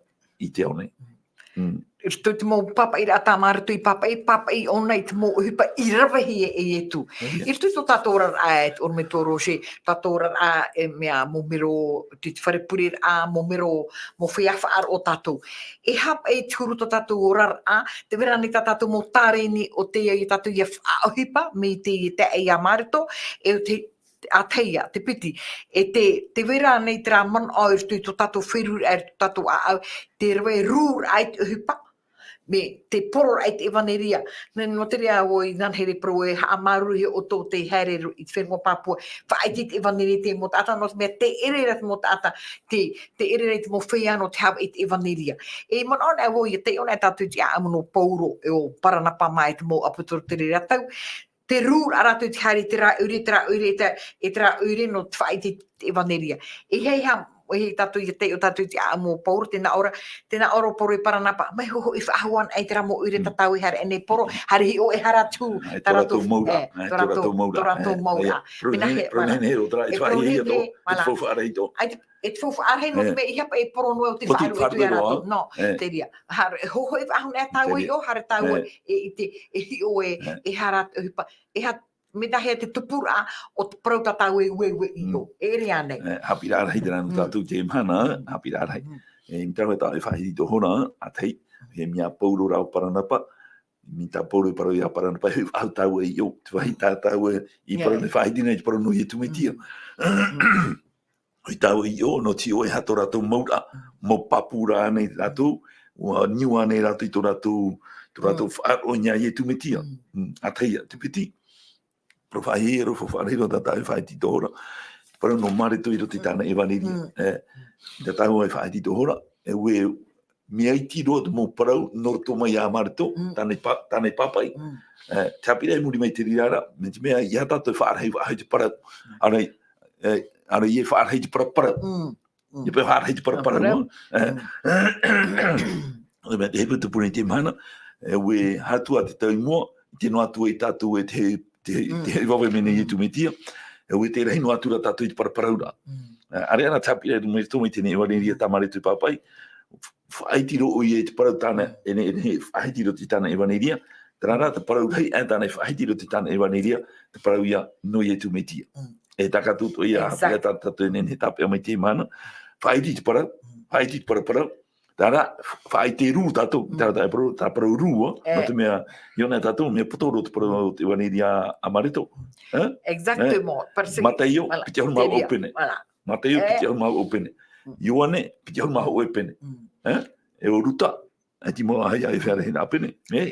i te ao nei. Mm. Mm. I roto i te mau pāpaʻiraʻa tā Mareko i pāpaʻi, pāpaʻi ʻōna i te mau ʻohipa i ravehia e Ietu. Mm. I roto i tō tātou oraraʻa, e, ʻorometua Roger, tātou oraraʻa, e, mea, mau mero, te, te fare pureraʻa, mau mero, mau feiā faʻaroʻo tātou. E aha paʻi te huru tō tātou oraraʻa, tē vai ra ānei tā tātou mau tāreni ʻo tei, ia tātou ʻia faʻaʻohipa, mai te, te taeaʻe ia Mareko, e ʻo te, ʻa tahi ïa, te piti. E te, tē vai ra ānei terā manaʻo i roto i tō tātou feruriraʻa, i roto i tō tātou ʻāʻau, te rave rūraʻa i te ʻohipa, mai te pororaʻa i te ʻevaneria. Nō, nō te reira ʻoe, inanahi e parau e haʻamāuruuruhia ʻoutou tei haere i te fenua pāpū, faʻaʻite i te ʻevaneria i te mau taʻata, nō te mea tē ʻere ra te mau taʻata, tē, tē ʻere ra i te mau feiā nō te haʻavā i te ʻevaneria. E manaʻo anaʻe vau, ʻia taiʻo anaʻe tātou i te ʻāʻamu nō Pauro, e ʻo Paranapa mā e te mau ʻāpōsetolo i terā tau, te rūraʻa rātou i te haere i terā ʻoire, terā ʻoire, e te, e terā ʻoire nō te faʻaʻite i te ʻevaneria. E aha, e aha, e aha tātou ʻia taiʻo tātou i te ʻāʻamu o Pauro, tē nā ʻō ra, tē nā ʻō ra ʻo Pauro e Paranapa, mai hoʻi, hoʻi faʻahou anaʻe i terā mau ʻoire tātou e haere nei, Pauro, haere hiʻo e hara atu, e, tā rātou mau ra, e, tā rātou mau ra, tā rātou mau ra. Parau nehenehe, parau nehenehe, e te faufaʻa rahi atoʻa. E te faufaʻa rahi, nō te mea, ʻeiaha paʻi e poro noa ʻo te faʻaruʻe atu ia rātou. Nō, te reira. Haere, e hoʻi, hoʻi faʻahou anaʻe tāua i ʻō, haere tāua e, e, e hiʻo e, e hara atu ʻohipa. E aha, mea nāhea te tupuraʻa o te parau tā tāua e ueue i ʻō. E ʻere ānei. E, haʻapiʻiraʻa rahi terā nō tātou i teie mahana, haʻapiʻiraʻa rahi. E, mai terā tātou e faʻahiti i tō hora, ʻa tahi, e mea Pauro rā ʻo Paranapa, mai tā Pauro i parau ia Paranapa, e faʻahou tāua i ʻō, te vāhi tā tāua i parau, e faʻahiti nei te parau nō Ietu Metia. ʻOia tāua i ʻō, nō te hiʻo e aha tō rātou mau ra, mau pāpū ra ānei rātou, ʻua niu ānei rātou i tō rātou, tō rātou faʻaroʻo i niʻa iā Ietu Metia. Mm, ʻa tahi ïa, te piti. Parau faʻahiahia roa, faʻahiahia roa tā tāua e faʻahiti i tō hora. Parau nō Mareko i roto i tāna ʻevaneria. E, tā tāua e faʻahiti i tō hora. E ʻua, mea iti roa te mau parau, nō roto mai iā Mareko, tāna i pā-, tāna i pāpaʻi. E, te haʻapiʻiraʻa i muri mai i te reira ra, mai te mea, ʻeiaha tātou e faʻarahi, faʻarahi te parau. ʻAore, e, ʻaore e faʻarahi te paraparau. ʻIa paʻi faʻarahi te paraparau. E, ʻo te mea, te hepetoma i teie mahana, e, ʻua haere atu te tau i mua, ʻite noa atu ai tātou e te, te, te vave mai nei Ietu Metia, e ʻua tē rahi noa atu ra tātou i te paraparau ra. E, ʻareʻa rā te haʻapiʻiraʻa i mua i roto mai i teie ʻevaneria tā Mareko i pāpaʻi, faʻahiti roa ʻoia i te parau tāna, e nehenehe, faʻahiti roa i tāna ʻevaneria, terā rā te parau rahi aʻe tāna e faʻahiti roa i tāna ʻevaneria, te parau ïa nō Ietu Metia. E tākātoa atoʻa ïa, haʻapiʻiraʻa tā tātou e nehenehe e tāpeʻa mai i teie mahana, faʻahiti te parau, faʻahiti te paraparau, terā rā, faʻaʻite rū tātou, terā tā e parau, tā parau rū, nō te mea, ʻia ʻō anaʻe tātou, mea poto roa te parau o te ʻevaneria a Mareko. Exactement. Mataio, piti ʻahuru mā vaʻu pene. Mataio, piti ʻahuru mā vaʻu pene. Ioane, piti ʻahuru mā hōʻē pene. E, e ʻo Ruta, e te mau ʻāhia e fēfē rā pene. E,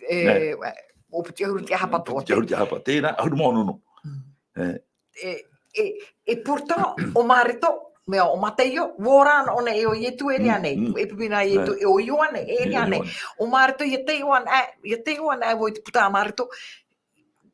e, ʻo piti ʻahuru te ʻāhapa atoʻa. Piti ʻahuru te ʻāhapa. Terā, ʻahuru mā ono noa. E, e, e pourtant, ʻo Mareko, mea ʻo Mataio, ʻua ora anaʻe ʻōna e ʻo Ietu e ʻere ānei. E pupu nā Ietu, e ʻo Ioane e ʻere ānei. ʻO Mareko, ʻia taiʻo anaʻe, ʻia taiʻo anaʻe vau i te puta a Mareko,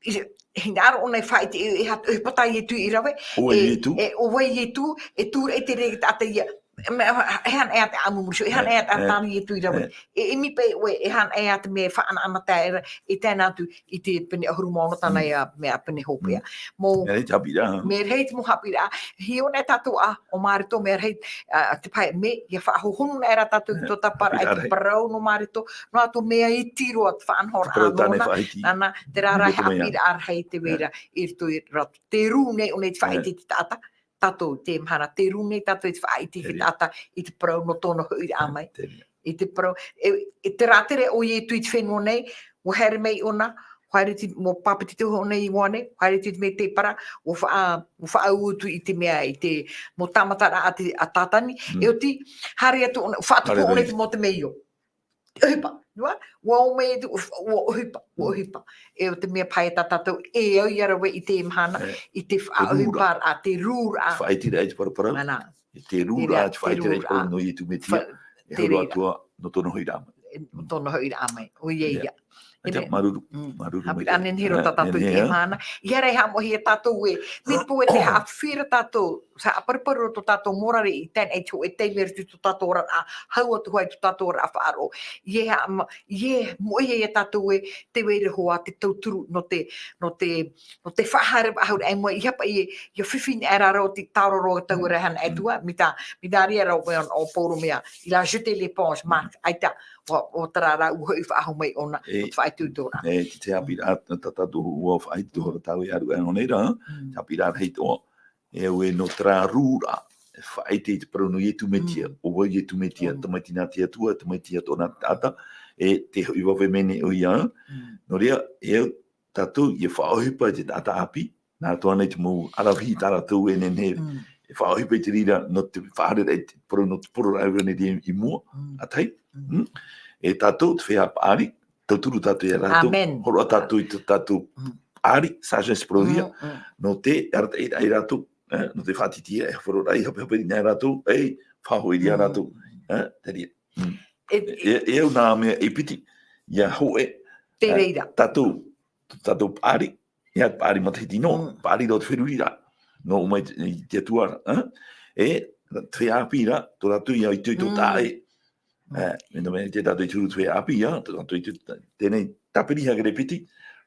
e, e hinaʻaro ʻōna e faʻaʻite, e, e aha te ʻohipa tā Ietu i rave. ʻO vai Ietu? E, ʻo vai Ietu, e tūraʻi te reira taʻata ïa. e mea, e hana e a te ʻāmumuruso, e hana e a te tāne i tui rave. E, e ʻimi paʻi ʻoe, e hana e a te mea e faʻanaʻanatae ra, e tae noa atu i te pene ʻahuru mā ono tāna ia mea pene hopeʻa. Mau, mea rahi te haʻapiʻiraʻa. Mea rahi te mau haʻapiʻiraʻa. Hiʻo na e tātou ā, ʻo Mareto, mea rahi, ā, te pae, mea, ʻia faʻahohonu na e rā tātou i tō tāpara, i te parau nō Mareto, noa atu mea iti roa te faʻanahoraʻa nōna, nāna, terā rā haʻapiʻiraʻa rahi te vai ra, i roto i rā, te rū nei, ʻō nei te faʻaʻite i te taʻata, tātou, te mahana, te rū nei tātou i te faʻaʻite i te taʻata, i te parau nō tōna hoʻiraʻa mai. I te parau, e, e te rātere o Ietu i te fenua nei, ʻua haere mai ʻōna, ʻua haere te, mau pāpetitohia ʻōna i Ioane, ʻua haere te mea te para, ʻua faʻa-, ʻua faʻaau atu i te mea, i te mau tāmataraʻa a te, a Tātani, e oti, haere atu ʻōna, faʻatupu ʻōna i te mau temeio. ʻOhipa, nua, ʻua ō mai atu, ʻua ʻohipa, ʻua ʻohipa. E ʻo te mea paha tā tātou, e au ia rave i te mahana, i te faʻaʻohiparaʻa, te rūraʻa. Faʻaʻiteraʻa i te paraparau. Ana. E te rūraʻa, te faʻaʻiteraʻa i te parau nō Ietu Metia, e horo atu ā nō tōna hoʻiraʻa mai. Nō tōna hoʻiraʻa mai, ʻoia ia. ʻAita, māuruuru, māuruuru maitaʻi. Haʻapiʻiraʻa nehenehe roa tā tātou i te mahana. ʻIa rā e haʻamoʻehia tātou ē, mea pū e te haʻafifi ra tātou, haʻaparuparu tō tātou morare i teie nei hōʻē taime i roto i tō tātou oraraʻa, hau atu hoʻi tō tātou oraraʻa faʻaroʻo. ʻIa haʻama-, ʻia moʻehia ia tātou ē, te vai ra hoʻi te tauturu nō te, nō te, nō te faʻahaere faʻahou ra i mua, ʻeiaha paʻi ē, ʻia fifi nei rā rātou i te tāroro o te tau ra hana e tua, mai tā, mai tā reira rā ʻo, ʻo Pauro mea, il a jeté l'éponge, Marc, ʻaita, ʻua, ʻua terā rā, ʻua hoʻi faʻahou mai ʻōna, ʻo te faʻaitoito ra. E, te, te haʻapiʻiraʻa, tā, tā tātou ʻua faʻaitoito ra tāua e aru aʻe nei rā, te haʻapiʻiraʻa rahi atoʻa, e au ē nō terā rūraʻa, e faʻaʻite i te parau nō Ietu Metia, ʻo vau Ietu Metia, tamaiti nā te Atua, tamaiti ia tōna taʻata, e te hoʻi vave mai nei ʻoia, nō reira, e au tātou, ʻia faʻaʻohipa i te taʻata ʻāpī, nā roto ānei te mau aravihi tā rātou e nehenehe, e faʻaʻohipa i te reira, nō te faʻahaereraʻa i te parau, nō te pororaʻa e vai nei i mua, ʻa tahi. E tātou, te feiā paʻari, tauturu tātou ia rātou, hōroʻa tātou i tō tātou paʻari, sagesse parouhia, nō te arataʻiraʻa ia rātou, e, nō te faʻatītīraʻa, e faʻaroʻo i hapehape i niʻa ia rātou, e, faʻahoʻi ia rātou, e, te reira. E, e, e au nā mea e piti, ʻia hōʻē, te reira. Tātou, tātou paʻari, ʻeiaha te paʻari matahiti noa, paʻari roa te feruriraʻa, nō ʻō mai te, i te Atua ra, e? E, te feiā ʻāpī ra, tō rātou ia itoito taʻa ʻē. E, mea nō mea te tātou i te huru te feiā ʻāpī, ia, tō rātou i te, teie tāpiri hia kere piti,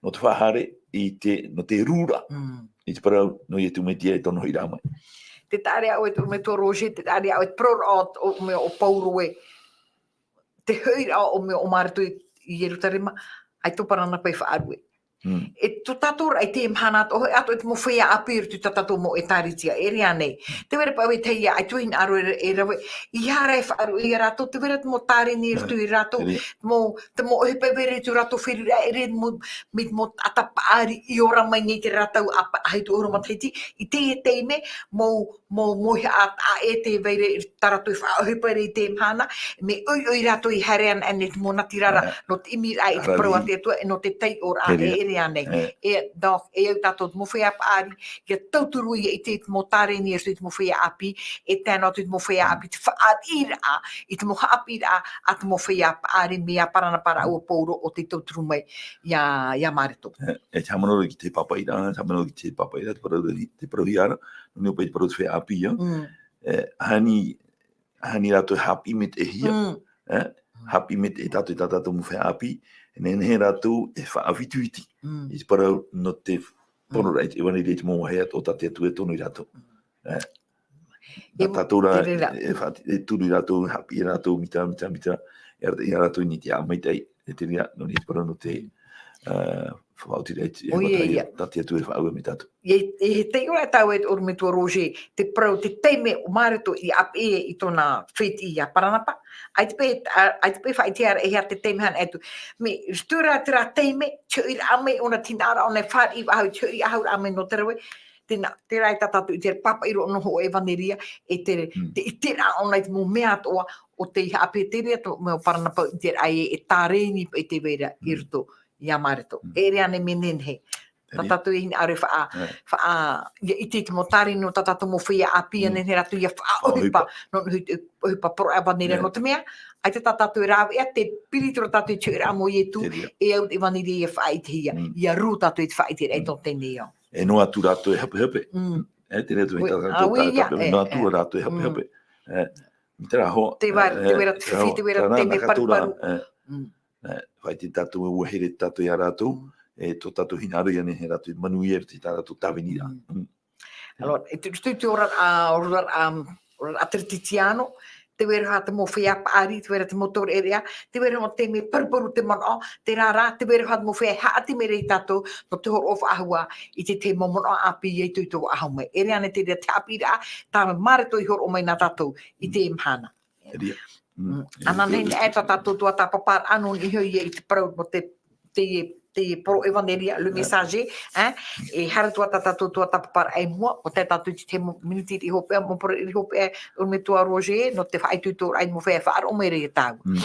nō te faʻahaere i te, nō te rūraʻa, i te parau nō Ietu Metia e tōna hoʻiraʻa mai. Te taʻa ʻē ʻoe, te ʻorometua Roger, te taʻa ʻē ʻoe, te parau ra ʻo, ʻo, mea ʻo Pauro ē, te hoʻiraʻa ʻo mea ʻo Mareto i, i Ierutarema, ʻaita tō Paranapa i faʻarue. E tō tātou ra i te mahana atoʻa, hoʻi atoʻa i te mau feiā ʻāpī i roto i tā tātou mau ʻētāretia, e ʻere ānei. Te vai ra paʻi ʻoe te hia, ʻaita e hinaʻaro e, e rave, ʻeiaha rā e faʻaruʻe ia rātou, te vai ra te mau tāreni i roto ia rātou, te mau, te mau ʻohipa e vai ra i tō rātou feruriraʻa, e ʻere mau, mai te mau taʻata paʻari i ora mai nei i terā tau ʻāpī, ʻahuru matahiti, i teie taime, mau, mau, mau haʻa-, taʻa ʻē te vai ra, tā rātou e faʻaʻohipa ra i te mahana, mea ʻoiʻoi rātou i haere ana, ana i te mau natirara, nō te ʻimiraʻa i te parau a te Atua, e nō te taiʻoraʻa, e ʻere ānei. E, donc, e au tātou te mau feiā paʻari, ʻia tauturu ʻia ʻite i te mau tāreni e roto i te mau feiā ʻāpī, e tae noa atu i te mau feiā ʻāpī, te faʻariʻiraʻa, i te mau haʻapiʻiraʻa a te mau feiā paʻari, mai ia Paranapa ra ʻo Pauro ʻo tei tauturu mai ia, ia Mareto. E, e te haʻamanaʻo ki te pāpaʻiraʻa, te haʻamanaʻo ki te pāpaʻiraʻa, te parau, te parauhia ra, nō niʻa paʻi te parau te feiā ʻāpī, ia. E, hani, hani rātou e haʻapiʻi maitaʻihia, e, haʻapiʻi maitaʻi tātou i tā tātou mau feiā ʻāpī, e nehenehe rātou e faʻaʻāpī iti, i te parau nō te pororaʻa i te ʻevaneria i te mau vāhi atoʻa tā te Atua e tono ia rātou. E. Nā tātou rā, e faʻa-, e turu ia rātou, haʻapiʻi ia rātou, mita, mita, mita, e arataʻi ia rātou i niʻa i te haʻamaitaʻi, e te reira, nō niʻa i te parau nō te, e, faʻaoti ra i te, e, tā te Atua e faʻaue mai tātou. E, e, he taiʻoraʻa tāua e te ʻorometua Roger, te parau, te taime ʻo Mareto i ʻāpeʻe i tōna fētiʻi ia Paranapa, ʻaita paʻi, ʻaita paʻi faʻaʻitehia ra e hia te taime hana atu. Mea, i roto rā terā taime, te hoʻiraʻa mai ʻōna, te hinaʻaro ʻōna e fāriʻi faʻahou, te hoʻi faʻahou ra mai nō te rave, tēnā, terā e tā tātou i te pāpaʻi roa nō hōʻē ʻevaneria, e te, te ʻiteraʻa ʻōna i te mau mea atoʻa, ʻo tei haʻapiʻi te reira, tō, mea ʻo Paranapa i te raʻi e, e tāreni paʻi te vai ra i roto ia Mareto. E ʻere ānei mea nehenehe. Tā tātou e hinaʻaro e faʻa-, faʻa-, ʻia ʻite i te mau tāreni nō tā tātou mau feiā ʻāpī, ʻia nehenehe rātou ʻia faʻaʻohipa, nō, nō te ʻohipa poro ʻevaneria nō te mea, ʻaita tā tātou e rāveʻa, te piri atu ra tātou i te hoʻiraʻa mau Ietu, e au te ʻevaneria ʻia faʻaʻitehia, ʻia rū tātou i te faʻaʻiteraʻa i tō teie nei ao. E noa atu rātou e hapehape. E, te reira atu, e tā tātou, noa atu rātou e hapehape. E, Te rā hoʻi, te vai ra, te vai ra te fifi, te vai ra te mea paruparu. Faʻaʻite tātou e ua here tātou iā rātou, e tō tātou hinaʻaro ia nehenehe rātou e manuia i roto i tā rātou tāvini ra. Alors, e te, te, te oraraʻa, oraraʻa, oraraʻa Teretitiano, te vai ra te mau feiā paʻari, te vai ra te mau taureʻareʻa, te vai ra te mea paruparu te manaʻo, terā rā, te vai ra te mau feiā haʻati mai ra iā tātou, nō te hōroʻa faʻahou i te tahi mau manaʻo ʻāpī i itoito faʻahou mai. E ʻere ānei te reira te haʻapiʻiraʻa, tā Mareto i hōroʻa mai nā tātou i teie mahana. Ananahi, e tā tātou tuatāpaparaʻa nō niʻa iho ia i te parau nō te, te, te poro evanelia, le messager, e haere atu ā tā tātou tuatāpaparaʻa i mua, ʻo tae tātou i te tahi mau miniti riʻi hopeʻa, mau poro riʻi hopeʻa, ʻorometua Roger, nō te faʻaitoitoraʻa i te mau feiā e faʻaroʻo mai ra iā tāua.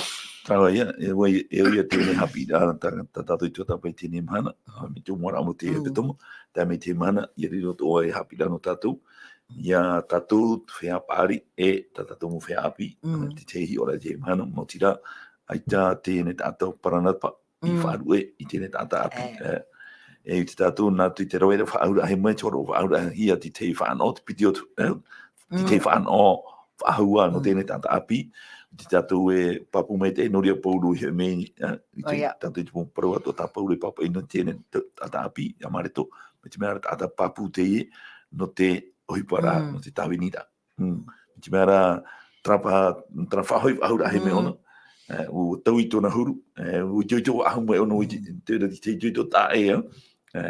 Tāua ia, e ʻua, e ʻo ia teie haʻapiʻiraʻa tā, tā tātou i tuatāpapa i teie mahana, mai te mua ra mau te hepetoma, tae mai teie mahana, ia riro atoʻa e haʻapiʻiraʻa nō tātou, ia tātou feiā paʻari e tā tātou mau feiā ʻāpī, te tahi hiʻoraʻa i teie mahana, maoti rā, ʻaita teie nei taʻata paranapa i faʻaruʻe i teie nei taʻata ʻāpī. E, i te tātou nā atu i te rave ra faʻahou ra mai, te hōroʻa faʻahou ra ia te tahi faʻanaho, te piti o te, te tahi faʻanaho faʻahou nō teie nei taʻata ʻāpī, te tātou e pāpū maitaʻi, nō reira Pauro i hoʻi mai, i te tātou i te mau parau atoʻa tā Pauro e pāpaʻi nō teie nei taʻata ʻāpī, iā Mareto, mai te mea ra taʻata pāpū teie, nō te ʻohipa ra, nō te tāvini ra. Mai te mea ra, terā pa-, terā faʻahoʻi faʻahou ra he mea ʻōna. E, ʻua taui tōna huru, e, ʻua itoito faʻahou mai ʻōna, ʻua iti-, te, te, te itoito taʻa ʻē, e,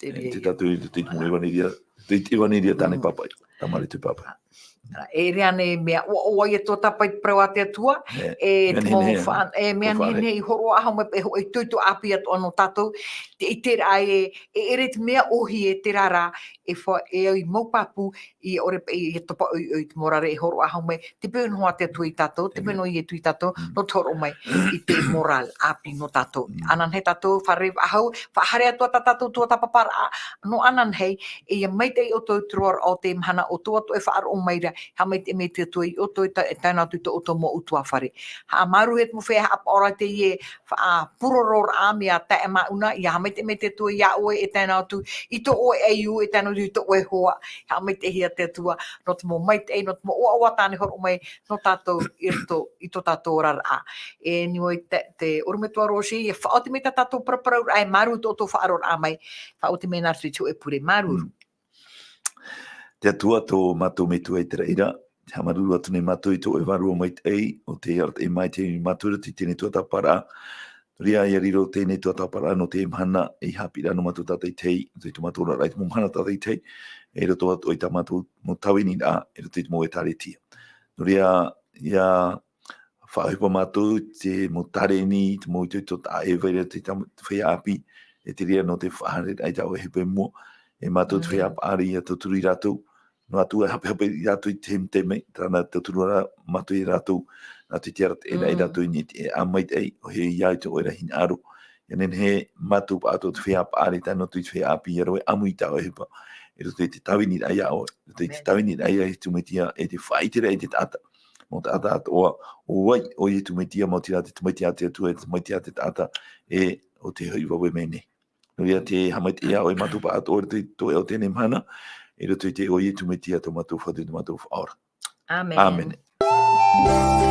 e, te tātou i te mau evanelia, te, te evanelia tāna i pāpaʻi, tā Mareto i pāpaʻi. E ʻere ānei mea ʻoaʻoa ia tuatāpapa i te parau a te Atua, e, te mau faʻa-, e, mea nehenehe i hōroʻa faʻahou mai, e hō-, e itoito ʻāpī atoʻa nō tātou, te ʻiteraʻa e, e ʻere te mea ʻōhie, terā rā, e fa-, e au i mau pāpū, ʻia ʻore paʻi, ʻia topa ʻoiʻoi te morale e hōroʻa faʻahou mai, te peu noa te Atua iā tātou, te peu noa Ietu iā tātou, nō te hōroʻa mai i te morale ʻāpī nō tātou. Ananahi tātou, fārerei faʻahou, faʻahaere atu ā tā tātou tuatāpaparaʻa, nō ananahi, e ʻia maitaʻi ʻoutou i te roaraʻa o teie mahana, ʻoutou atoʻa e faʻaroʻo mai ra, haʻamaitaʻi mai te Atua iā ʻoutou e ta-, e tae noa atu i tō ʻoutou mau ʻutuāfare. Haʻamāuruuru i te mau feiā haʻapaʻo ra teie, faʻapurororaʻa mea taeaʻe māʻuna, ʻia haʻamaitaʻi mai te Atua iā ʻoe e tae noa atu i tō ʻoe ʻaiū, e tae noa atu i tō ʻoe hoa, haʻamaitaʻihia te Atua, nō te mau maitaʻi, nō te mau ʻoaʻoa tāna e hōroʻa mai, nō tātou, i roto, i tō tātou oraraʻa. E, nō te, te ʻorometua Roger, ʻia faʻaoti mai tā tātou paraparauraʻa, e māuruuru tō ʻoutou faʻaroʻoraʻa mai, faʻaoti mai nā roto i te hōʻē pure, māuruuru. Te Atua tō mātou Metua i te raʻi ra, te haʻamāuruuru atu nei mātou i tō ʻoe Vārua Maitaʻi, ʻo tē arataʻi mai te mātou i teie nei tuatāpaparaʻa. Nō reira, ʻia riro teie nei tuatāpaparaʻa nō teie mahana, ei haʻapiʻiraʻa nō mātou tātaʻitahi, nō te, tō mātou oraraʻa i te mau mahana tātaʻitahi, e roto atoʻa i tā mātou mau tāviniraʻa, e roto i te mau ʻĒtārētia. Nō reira, ʻia faʻaʻohipa mātou i te mau tārēni, te mau itoito taʻa ʻē e vai ra i te tam-, te feiā ʻāpī, e te reira nō te faʻahaereraʻa i tā ʻoe ʻohipa i mua, e mātou te feiā paʻari ʻia tauturu ia rātou, noa atu e hapehape ia rātou i te taime, terā nā tauturu ra mātou ia rātou, nā te tiʻa ra te ʻēraʻa ia rātou i niʻa i te ʻēʻa maitaʻi, ʻoia hoʻi i tō ʻoe ra hinaʻaro, ʻia nehenehe mātou pāʻatoʻa te feiā paʻari tae noa atu i te feiā ʻāpī ʻia rave ʻāmui i tā ʻoe ʻohipa, e roto i te tāviniraʻa ia ʻoe, e roto i te tāviniraʻa ia Ietu Metia, e te faʻaʻiteraʻa i te taʻata. Mau taʻata atoʻa, ʻo vai ʻo Ietu Metia, maoti rā te Tamaiti a te Atua, e te Tamaiti a te taʻata, e ʻo tē hoʻi vave mai nei. Nō reira, tē haʻamaitaʻi ʻoe ia mātou pāʻatoʻa i roto i tō ʻoe ʻo teie nei mahana, e roto i te iʻoa o Ietu Metia tō mātou Fatu, tō mātou Faʻaora. ʻĀmene. ʻĀmene.